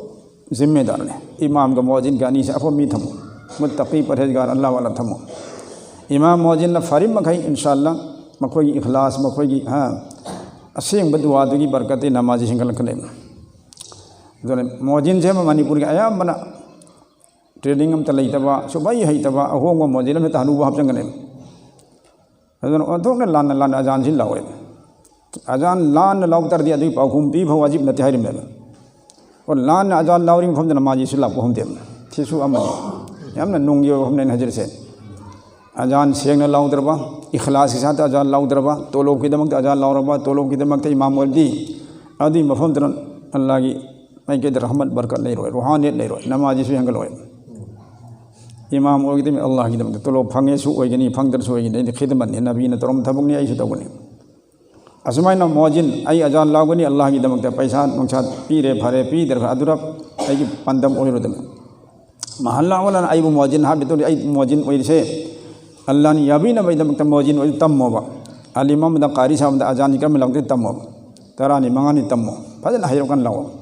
ꯖꯤꯝꯃꯦꯗꯥꯔꯅꯤ꯫ ꯏꯃꯥꯝꯒ ꯃꯣꯖꯤꯟꯒ ꯑꯅꯤꯁꯦ ꯑꯐꯕ ꯃꯤ ꯊꯝꯃꯨ꯫ ꯃꯨꯠꯇꯀꯤ ꯄꯔꯍꯦꯖꯒꯥꯔ ꯑꯜꯂꯥꯍ ꯋꯥꯂꯥ ꯊꯝꯃꯨ꯫ ꯏꯃꯥꯝ ꯃꯣꯖꯤꯟꯅ ꯐꯔꯤꯕ ꯃꯈꯩ ꯏꯟꯁꯥ ꯑꯜꯂꯥꯍ ꯃꯈꯣꯏꯒꯤ ꯏꯈꯂꯥꯁ, ꯃꯈꯣꯏꯒꯤ, ꯍꯥ, ꯑꯁꯦꯡꯕ ꯗꯨꯋꯥꯗꯨꯒꯤ ꯕꯔꯀꯠꯇꯩ ꯅꯃꯥꯖꯤ ꯍꯤꯡꯒꯠꯂꯛꯀꯅꯦꯕ꯫ ꯑꯗꯨꯅ ꯃꯣꯖꯤꯟꯁꯦ ꯃꯅꯤꯄꯨꯔꯒꯤ ꯑꯌꯥꯝꯕꯅ training ꯑꯝꯇ ꯂꯩꯇꯕ, ꯁꯨꯛꯍꯩ ꯍꯩꯇꯕ, ꯑꯍꯣꯡꯕ ꯃꯣꯖꯤꯟ ꯑꯃ ꯍꯦꯛꯇ ꯍꯅꯨꯕ ꯍꯥꯞꯆꯤꯟꯒꯅꯦꯕ꯫ ꯑꯗꯨꯅ ꯑꯣꯟꯊꯣꯛꯅ ꯂꯥꯟꯅ ꯂꯥꯟꯅ ꯑꯖꯥꯟꯁꯤ ꯂꯥꯎꯋꯦ꯫ ꯑꯖꯥꯟ ꯂꯥꯟꯅ ꯂꯥꯎ ꯇꯥꯔꯗꯤ ꯑꯗꯨꯒꯤ ꯄꯥꯎꯈꯨꯝ ꯄꯤ ꯐꯥꯎ ꯋꯥꯖꯤꯕ ꯅꯠꯇꯦ ꯍꯥꯏꯔꯝꯃꯦꯕ꯫ ꯑꯣ, ꯂꯥꯟꯅ ꯑꯖꯥꯟ ꯂꯥꯎꯔꯤ ꯃꯐꯝꯗ ꯅꯃꯥꯖꯤꯁꯨ ꯂꯥꯛꯄ ꯍꯧꯅꯗꯦꯕ꯫ ꯁꯤꯁꯨ ꯑꯃꯅꯤ꯫ ꯌꯥꯝꯅ ꯅꯨꯡꯒꯤ ꯑꯣꯏꯕ ꯋꯥꯐꯝꯅꯦ ꯑꯩꯅ ꯍꯥꯏꯖꯔꯤꯁꯦ꯫ ꯑꯖꯥꯟ ꯁꯦꯡꯅ ꯂꯥꯎꯗ꯭ꯔꯕ, ꯏꯈ꯭ꯂꯥꯁꯀꯤ ꯁꯥꯠꯇ ꯑꯖꯥꯟ ꯂꯥꯎꯗ꯭ꯔꯕ, ꯇꯣꯂꯣꯞꯀꯤꯗꯃꯛꯇ ꯑꯖꯥꯟ ꯂꯥꯎꯔꯕ, ꯇꯣꯂꯣꯞꯀꯤꯗꯃꯛꯇ ꯏꯃꯥꯝ ꯑꯣꯏꯔꯗꯤ, ꯑꯗꯨꯒꯤ ꯃꯐꯝꯗꯨꯅ ꯑꯜꯂꯥꯍꯒꯤ ꯃꯥꯏꯀꯩꯗ ꯔꯍꯃꯠ ꯕꯔꯀꯠ ꯂꯩꯔꯣꯏ, ꯔꯨꯍꯥꯅꯤꯌꯠ ꯂꯩꯔꯣꯏ, ꯅꯃꯥꯖꯤꯁꯨ ꯍꯦꯟꯒꯠꯂꯣꯏ꯫ ꯏꯃꯥꯝ ꯑꯣꯏꯒꯗꯕꯅꯤ ꯑꯜꯂꯥꯍꯒꯤꯗꯃꯛꯇ꯫ ꯇꯣꯂꯣꯞ ꯐꯪꯉꯦꯁꯨ ꯑꯣꯏꯒꯅꯤ, ꯐꯪꯗ꯭ꯔꯁꯨ ꯑꯣꯏꯒꯅꯤ, ꯑꯩꯗꯤ ꯈꯤꯗꯃꯠꯅꯤ, ꯅꯕꯤꯅ ꯇꯧꯔꯝꯕ ꯊꯕꯛꯅꯤ, ꯑꯩꯁꯨ ꯇꯧꯒꯅꯤ꯫ ꯑꯁꯨꯃꯥꯏꯅ ꯃꯣꯖꯤꯟ, ꯑꯩ ꯑꯖꯥꯟ ꯂꯥꯎꯒꯅꯤ ꯑꯜꯂꯥꯍꯒꯤꯗꯃꯛꯇ, ꯄꯩꯁꯥ ꯅꯨꯡꯁꯥ ꯄꯤꯔꯦ, ꯐꯔꯦ, ꯄꯤꯗ꯭ꯔꯦ, ꯐꯔꯦ, ꯑꯗꯨꯗ ꯑꯩꯒꯤ ꯄꯥꯟꯗꯝ ꯑꯣꯏꯔꯨꯗꯅ꯫ ꯃꯍꯜꯂꯥ ꯑꯣꯂꯥꯅ ꯑꯩꯕꯨ ꯃꯣꯖꯤꯟ ꯍꯥꯞꯄꯤꯗꯨꯅꯤ, ꯑꯩ ꯃꯣꯖꯤꯟ ꯑꯣꯏꯔꯤꯁꯦ ꯑꯜꯂꯥꯍꯅ ꯌꯥꯕꯤꯅꯕꯒꯤꯗꯃꯛꯇ ꯃꯣꯖꯤꯟ ꯑꯣꯏ ꯇꯝꯃꯣꯕ꯫ ꯑꯂꯤꯝ ꯑꯃꯗ, ꯀꯥꯔꯤ ꯁꯥꯕꯗ ꯑꯖꯥꯟꯒꯤ ꯀꯔꯝꯕ ꯂꯥꯎꯗꯦ ꯇꯝꯃꯣꯕ꯫ ꯇꯔꯥꯅꯤ, ꯃꯉꯥꯅꯤ ꯇꯝꯃꯣ꯫ ꯐꯖꯅ ꯍꯩꯔꯀꯥꯟ ꯂꯥꯛꯑꯣ꯫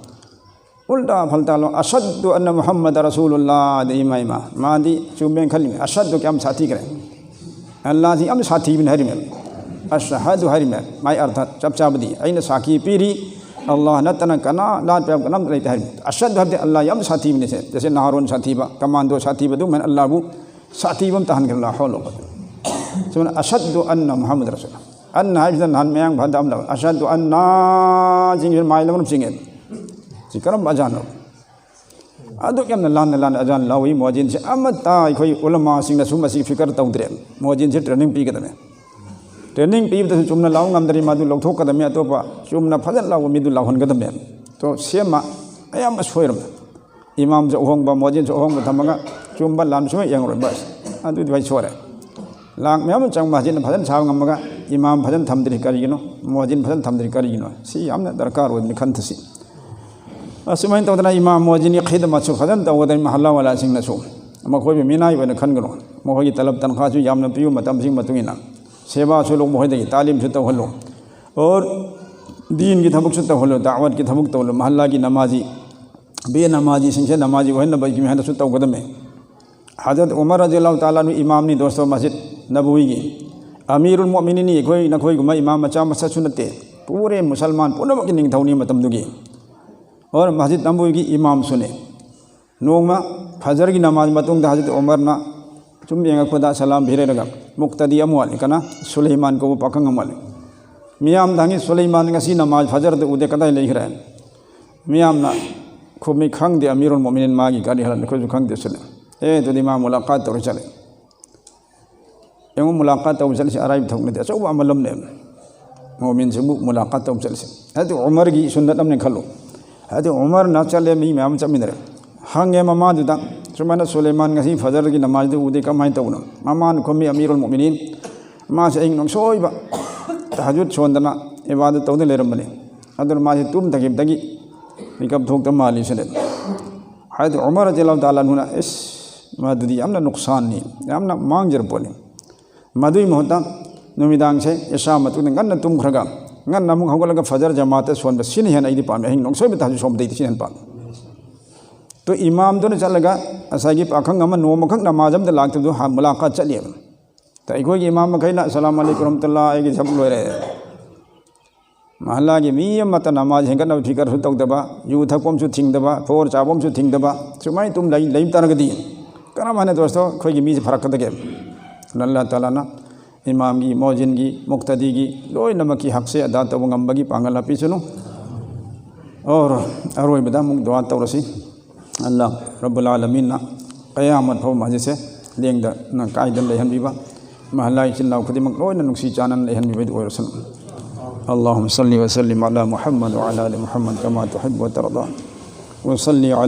ꯎꯜꯇꯥ ꯐꯜꯇꯥ ꯂꯣ, "ꯑꯁꯍꯗꯨ ꯑꯟꯅ ꯃꯨꯍꯝꯃꯗ ꯔꯁꯨꯂꯨꯜꯂꯥꯍ" ꯗꯤ ꯏꯃꯥ, ꯏꯃꯥ꯫ ꯃꯥꯗꯤ ꯆꯨꯝꯃꯦꯅ ꯈꯜꯂꯤꯃꯤ꯫ ꯑꯁꯍꯗꯨ ꯀꯌꯥꯝ ꯁꯥꯊꯤꯈ꯭ꯔꯦ꯫ ꯑꯜꯂꯥꯍꯁꯤ ꯌꯥꯝ ꯁꯥꯊꯤꯕꯅꯤ ꯍꯥꯏꯔꯤꯃꯦ꯫ ꯑꯁꯍꯗꯨ ꯍꯥꯏꯔꯤꯃꯦ꯫ ꯃꯥꯏ ꯑꯔꯊ ꯆꯞ ꯆꯥꯕꯗꯤ, "ꯑꯩꯅ ꯁꯥꯈꯤ ꯄꯤꯔꯤ, ꯑꯜꯂꯥꯍ ꯅꯠꯇꯅ ꯀꯅꯥ ꯂꯥꯠꯄ ꯌꯥꯕ ꯀꯅꯥꯝꯇ ꯂꯩꯇꯦ" ꯍꯥꯏꯔꯤꯃꯦ꯫ ꯑꯁꯍꯗꯨ ꯍꯥꯏꯕꯗꯤ ꯑꯜꯂꯥꯍ ꯌꯥꯝ ꯁꯥꯊꯤꯕꯅꯤ ꯁꯦ꯫ ꯖꯩꯁꯦ ꯅꯥꯍꯥꯔꯣꯟ ꯁꯥꯊꯤꯕ, ꯀꯃꯥꯟꯗꯣ ꯁꯥꯊꯤꯕ, ꯑꯗꯨꯃꯥꯏꯅ ꯑꯜꯂꯥꯍꯕꯨ ꯁꯥꯊꯤꯕ ꯑꯃ ꯇꯥꯍꯟꯈ꯭ꯔꯦ꯫ ꯂꯥ ꯍꯧꯂ ꯋꯥ ꯀꯨꯋꯥꯇ꯫ ꯁꯨꯃꯥꯏꯅ "ꯑꯁꯍꯗꯨ ꯑꯟꯅ ꯃꯨꯍꯝꯃꯗ ꯔꯁꯨꯂ", ꯑꯟꯅ ꯍꯥꯏꯕꯁꯤꯗ ꯅꯍꯥꯟ ꯃꯌꯥꯡ ꯐꯥꯟꯗ ꯑꯃ ꯂꯥꯛꯑꯦ꯫ "ꯑꯁꯍꯗꯨ ꯑꯟꯅ" ꯆꯤꯡꯁꯤꯅ ꯃꯥꯏ ꯂꯧꯅ ꯆꯤꯡꯉꯦ꯫ ꯁꯤ ꯀꯔꯝꯕ ꯑꯖꯥꯟꯅꯣ? ꯑꯗꯨꯛ ꯌꯥꯝꯅ ꯂꯥꯟꯅ ꯂꯥꯟꯅ ꯑꯖꯥꯟ ꯂꯥꯎꯏ꯫ ꯃꯣꯖꯤꯟꯁꯦ ꯑꯃꯠꯇ ꯑꯩꯈꯣꯏ ꯎꯂꯃꯥꯁꯤꯡꯅꯁꯨ ꯃꯁꯤ ꯐꯤꯀꯔ ꯇꯧꯗ꯭ꯔꯦ꯫ ꯃꯣꯖꯤꯟꯁꯦ ꯇ꯭ꯔꯦꯅꯤꯡ ꯄꯤꯒꯗꯕꯅꯤ꯫ ꯇ꯭ꯔꯦꯅꯤꯡ ꯄꯤꯕꯗꯁꯨ ꯆꯨꯝꯅ ꯂꯥꯎ ꯉꯝꯗ꯭ꯔꯤ, ꯃꯗꯨ ꯂꯧꯊꯣꯛꯀꯗꯕꯅꯤ꯫ ꯑꯇꯣꯞꯄ ꯆꯨꯝꯅ ꯐꯖꯅ ꯂꯥꯎꯕ ꯃꯤꯗꯨ ꯂꯥꯎꯍꯟꯒꯗꯕꯅꯤ꯫ ꯇꯣ ꯁꯦꯝꯃ ꯑꯌꯥꯝꯕ ꯁꯣꯏꯔꯝꯃꯦ꯫ ꯏꯃꯥꯝꯁꯨ ꯑꯍꯣꯡꯕ, ꯃꯣꯖꯤꯟꯁꯨ ꯑꯍꯣꯡꯕ ꯊꯝꯃꯒ ꯆꯨꯝꯕ ꯂꯥꯟꯕ ꯁꯨꯡꯌꯦꯡ ꯌꯦꯡꯉꯔꯣꯏ꯫ ꯕꯁ, ꯑꯗꯨꯗꯤ ꯚꯥꯏ ꯁꯣꯏꯔꯦ꯫ ꯂꯥꯛ ꯃꯌꯥꯝ ꯑꯃ ꯆꯪꯕ ꯃꯁꯖꯤꯠꯅ ꯐꯖꯅ ꯁꯥꯕ ꯉꯝꯃꯒ ꯏꯃꯥꯝ ꯐꯖꯅ ꯊꯝꯗ꯭ꯔꯤ ꯀꯔꯤꯒꯤꯅꯣ? ꯃꯣꯖꯤꯟ ꯐꯖꯅ ꯊꯝꯗ꯭ꯔꯤ ꯀꯔꯤꯒꯤꯅꯣ? ꯁꯤ ꯌꯥꯝꯅ ꯗꯔꯀꯥꯔ ꯑꯣꯏꯕꯅꯤ ꯈꯟꯊꯁꯤ꯫ ꯑꯁꯨꯃꯥꯏꯅ ꯇꯧꯗꯅ ꯏꯃꯥꯝ ꯃꯣꯖꯤꯟꯒꯤ ꯈꯤꯗꯃꯠꯁꯨ ꯐꯖꯅ ꯇꯧꯒꯗꯕꯅꯤ꯫ ꯃꯍꯜꯂꯥ ꯋꯥꯂꯥꯁꯤꯡꯅꯁꯨ ꯃꯈꯣꯏꯕꯨ ꯃꯤꯅꯥꯏ ꯑꯣꯏꯅ ꯈꯟꯒꯅꯨ꯫ ꯃꯈꯣꯏꯒꯤ ꯇꯂꯕ ꯇꯟꯈꯥꯁꯨ ꯌꯥꯝꯅ ꯄꯤꯌꯨ, ꯃꯇꯝꯁꯤꯒꯤ ꯃꯇꯨꯡ ꯏꯟꯅ ꯁꯦꯕꯥꯁꯨ ꯂꯧ, ꯃꯈꯣꯏꯗꯒꯤ ꯇꯥꯂꯤꯝꯁꯨ ꯇꯧꯍꯜꯂꯨ꯫ ꯑꯣꯔ ꯗꯤꯟꯒꯤ ꯊꯕꯛꯁꯨ ꯇꯧꯍꯜꯂꯨ, ꯗꯥꯋꯠꯀꯤ ꯊꯕꯛ ꯇꯧꯍꯜꯂꯨ꯫ ꯃꯍꯜꯂꯥꯒꯤ ꯅꯃꯥꯖꯤ, ꯕꯦ ꯅꯃꯥꯖꯤꯁꯤꯡꯁꯦ ꯅꯃꯥꯖꯤ ꯑꯣꯏꯍꯟꯅꯕꯒꯤ ꯃꯍꯥꯏꯅꯁꯨ ꯇꯧꯒꯗꯕꯅꯤ꯫ ꯍꯖꯔꯠ ꯎꯃꯔ ꯔꯖꯤꯌꯜꯂꯥꯍꯨ ꯇꯥꯂꯥ ꯑꯟꯍꯨ ꯏꯃꯥꯝꯅꯤ, ꯗꯣꯁꯇꯣ, ꯃꯁꯖꯤꯗ ꯅꯕꯋꯤꯒꯤ꯫ ꯑꯃꯤꯔꯨꯜ ꯃꯣꯃꯤꯅꯤꯟꯅꯤ, ꯑꯩꯈꯣꯏ ꯅꯈꯣꯏꯒꯨꯝꯕ ꯏꯃꯥꯝ ꯃꯆꯥ ꯃꯁꯛꯁꯨ ꯅꯠꯇꯦ꯫ ꯄꯨꯔꯦ ꯃꯨꯁꯜꯃꯥꯟ ꯄꯨꯝꯅꯃꯛꯀꯤ ꯅꯤꯡꯊꯧꯅꯤ ꯃꯇꯝꯗꯨꯒꯤ꯫ ꯑꯣꯔ ꯃꯁꯖꯤꯗ ꯅꯕꯋꯤꯒꯤ ꯏꯃꯥꯝꯁꯨꯅꯤ꯫ ꯅꯣꯡꯃ ꯐꯖꯔꯒꯤ ꯅꯃꯥꯖ ꯃꯇꯨꯡꯗ ꯍꯖꯔꯠ ꯎꯃꯔꯅ ꯁꯨꯝ ꯌꯦꯡꯉꯛꯄꯗ ꯁꯂꯥꯝ ꯄꯤꯔꯛꯑꯒ ꯃꯨꯛꯇꯗꯤ ꯑꯃ ꯋꯥꯠꯂꯤ꯫ ꯀꯅꯥ? ꯁꯨꯂꯩꯃꯥꯟ ꯀꯧꯕ ꯄꯥꯈꯪ ꯑꯃ ꯋꯥꯠꯂꯤ꯫ ꯃꯤꯌꯥꯝꯗ ꯍꯪꯉꯤ, "ꯁꯨꯂꯩꯃꯥꯟ ꯉꯁꯤ ꯅꯃꯥꯖ ꯐꯖꯔꯗ ꯎꯗꯦ, ꯀꯗꯥꯏ ꯂꯩꯈ꯭ꯔꯦ?" ꯃꯤꯌꯥꯝꯅ ꯈꯨꯝꯃꯤ, "ꯈꯪꯗꯦ, ꯑꯃꯤꯔꯨꯜ ꯃꯣꯃꯤꯅꯤꯟ ꯃꯥꯒꯤ ꯒꯥꯔꯤ ꯍꯜꯂꯝꯃꯦ, ꯑꯩꯈꯣꯏꯁꯨ ꯈꯪꯗꯦ" ꯁꯤꯜꯂꯦ꯫ ꯑꯦ, ꯑꯗꯨꯗꯤ ꯃꯥ ꯃꯨꯂꯥꯀꯥꯠ ꯇꯧꯔ ꯆꯠꯂꯦ꯫ ꯌꯦꯡꯉꯨ, ꯃꯨꯂꯥꯀꯥꯠ ꯇꯧꯕ ꯆꯠꯂꯤꯁꯤ ꯑꯔꯥꯏꯕ ꯊꯕꯛ ꯅꯠꯇꯦ, ꯑꯆꯧꯕ ꯑꯃꯜ ꯑꯃꯅꯦ꯫ ꯃꯣꯃꯤꯟꯁꯤꯕꯨ ꯃꯨꯂꯥꯀꯥꯠ ꯇꯧꯕ ꯆꯠꯂꯤꯁꯤ꯫ ꯍꯥꯏꯗꯤ ꯎꯃꯔꯒꯤ ꯁꯨꯟꯅꯠ ꯑꯃꯅꯦ ꯈꯜꯂꯨ꯫ ꯍꯥꯏꯗꯤ ꯎꯃꯔꯅ ꯆꯠꯂꯦ, ꯃꯤ ꯃꯌꯥꯝ ꯑꯃ ꯆꯠꯃꯤꯟꯅꯔꯦ꯫ ꯍꯪꯉꯦ ꯃꯃꯥꯗꯨꯗ, "ꯁꯨꯃꯥꯏꯅ ꯁꯨꯂꯩꯃꯥꯟ ꯉꯁꯤ ꯐꯖꯔꯒꯤ ꯅꯃꯥꯖꯗꯨ ꯎꯗꯦ, ꯀꯃꯥꯏꯅ ꯇꯧꯕꯅꯣ?" ꯃꯃꯥꯅ ꯈꯨꯝꯃꯤ, "ꯑꯃꯤꯔꯨꯜ ꯃꯨꯑꯃꯤꯅꯤꯟ, ꯃꯥꯁꯦ ꯑꯍꯤꯡ ꯅꯣꯡꯁꯣꯏꯕ ꯇꯍꯖꯨꯗ ꯁꯣꯟꯗꯅ ꯏꯕꯥꯗꯠ ꯇꯧꯗꯨꯅ ꯂꯩꯔꯝꯕꯅꯤ꯫ ꯑꯗꯨꯅ ꯃꯥꯁꯦ ꯇꯨꯝꯊꯈꯤꯕꯗꯒꯤ ꯃꯤꯀꯞ ꯊꯣꯛꯇ ꯃꯥꯜꯂꯤ" ꯁꯤꯅꯦ꯫ ꯍꯥꯏꯗꯤ ꯎꯃꯔ ꯔꯖꯤꯌꯜꯂꯥꯍꯨ ꯇꯥꯂꯥ ꯑꯟꯍꯨꯅ, "ꯏꯁ, ꯃꯗꯨꯗꯤ ꯌꯥꯝꯅ ꯅꯨꯛꯁꯥꯟꯅꯤ, ꯌꯥꯝꯅ ꯃꯥꯡꯖꯔ ꯄꯣꯠꯅꯤ꯫ ꯃꯗꯨꯒꯤ ꯃꯍꯨꯠꯇ ꯅꯨꯃꯤꯗꯥꯡꯁꯦ ꯏꯁꯥ ꯃꯇꯨꯡꯗ ꯉꯟꯅ ꯇꯨꯝꯈ꯭ꯔꯒ ꯉꯟꯅ ꯑꯃꯨꯛ ꯍꯧꯒꯠꯂꯒ ꯐꯖꯔ ꯖꯃꯥꯠꯇ ꯁꯣꯟꯕ, ꯁꯤꯅ ꯍꯦꯟꯅ ꯑꯩꯗꯤ ꯄꯥꯝꯃꯤ, ꯑꯍꯤꯡ ꯅꯣꯡꯁꯣꯏꯕ ꯇꯍꯖꯨꯗ ꯁꯣꯟꯕꯗꯩꯗꯤ ꯁꯤꯅ ꯍꯦꯟꯅ ꯄꯥꯝꯃꯤ"꯫ ꯇꯣ ꯏꯃꯥꯝꯗꯨꯅ ꯆꯠꯂꯒ ꯉꯁꯥꯏꯒꯤ ꯄꯥꯈꯪ ꯑꯃ ꯅꯣꯡꯃꯈꯛ ꯅꯃꯥꯖ ꯑꯝꯇ ꯂꯥꯛꯇꯕꯗꯨ ꯍꯥ-, ꯃꯨꯂꯥꯀꯥꯠ ꯆꯠꯂꯦꯕ꯫ ꯇ ꯑꯩꯈꯣꯏꯒꯤ ꯏꯃꯥꯝ ꯃꯈꯩꯅ "ꯑꯁꯂꯥꯃꯨ ꯑꯂꯩꯀꯨꯝ ꯋꯔꯍꯃꯇꯨꯜꯂꯥꯍ, ꯑꯩꯒꯤ ꯊꯕꯛ ꯂꯣꯏꯔꯦ"꯫ ꯃꯍꯜꯂꯥꯒꯤ ꯃꯤ ꯑꯃꯠꯇ ꯅꯃꯥꯖ ꯍꯦꯟꯒꯠꯅꯕ ꯐꯤꯀꯔꯁꯨ ꯇꯧꯗꯕ, ꯌꯨ ꯊꯛꯄ ꯑꯃꯁꯨ ꯊꯤꯡꯗꯕ, ꯐꯣꯔ ꯆꯥꯕ ꯑꯃꯁꯨ ꯊꯤꯡꯗꯕ, ꯁꯨꯃꯥꯏꯅ ꯑꯗꯨꯝ ꯂꯩ, ꯂꯩꯕ ꯇꯥꯔꯒꯗꯤ ꯀꯔꯝ ꯍꯥꯏꯅ ꯗꯣꯁꯇꯣ ꯑꯩꯈꯣꯏꯒꯤ ꯃꯤꯁꯦ ꯐꯔꯛꯀꯗꯒꯦ? ꯑꯜꯂꯥꯍ ꯇꯥꯂꯥꯅ ꯏꯃꯥꯝꯒꯤ, ꯃꯣꯖꯤꯟꯒꯤ, ꯃꯨꯛꯇꯗꯤꯒꯤ ꯂꯣꯏꯅꯃꯛꯀꯤ ꯍꯛꯁꯦ ꯑꯗꯥ ꯇꯧꯕ ꯉꯝꯕꯒꯤ ꯄꯥꯡꯒꯜ ꯄꯤꯁꯅꯨ꯫ ꯑꯣꯔ ꯑꯔꯣꯏꯕꯗ ꯑꯃꯨꯛ ꯗꯨꯋꯥ ꯇꯧꯔꯁꯤ꯫ ꯑꯜꯂꯥꯍ ꯔꯕꯨꯜ ꯑꯥꯂꯃꯤꯟꯅ ꯀꯌꯥꯃꯠ ꯐꯥꯎꯕ ꯃꯁꯖꯤꯗꯁꯦ ꯂꯦꯡꯗꯅ ꯀꯥꯏꯗꯅ ꯂꯩꯍꯟꯕꯤꯕ, ꯃꯍꯜꯂꯥ ꯏꯆꯤꯜ ꯏꯅꯥꯎ ꯈꯨꯗꯤꯡꯃꯛ ꯂꯣꯏꯅ ꯅꯨꯡꯁꯤ ꯆꯥꯟꯅꯅ ꯂꯩꯍꯟꯕꯤꯕꯗꯨ ꯑꯣꯏꯔꯁꯅꯨ꯫ اللهم صل وسلم على محمد وعلى آل محمد كما تحب وترضى. وصل على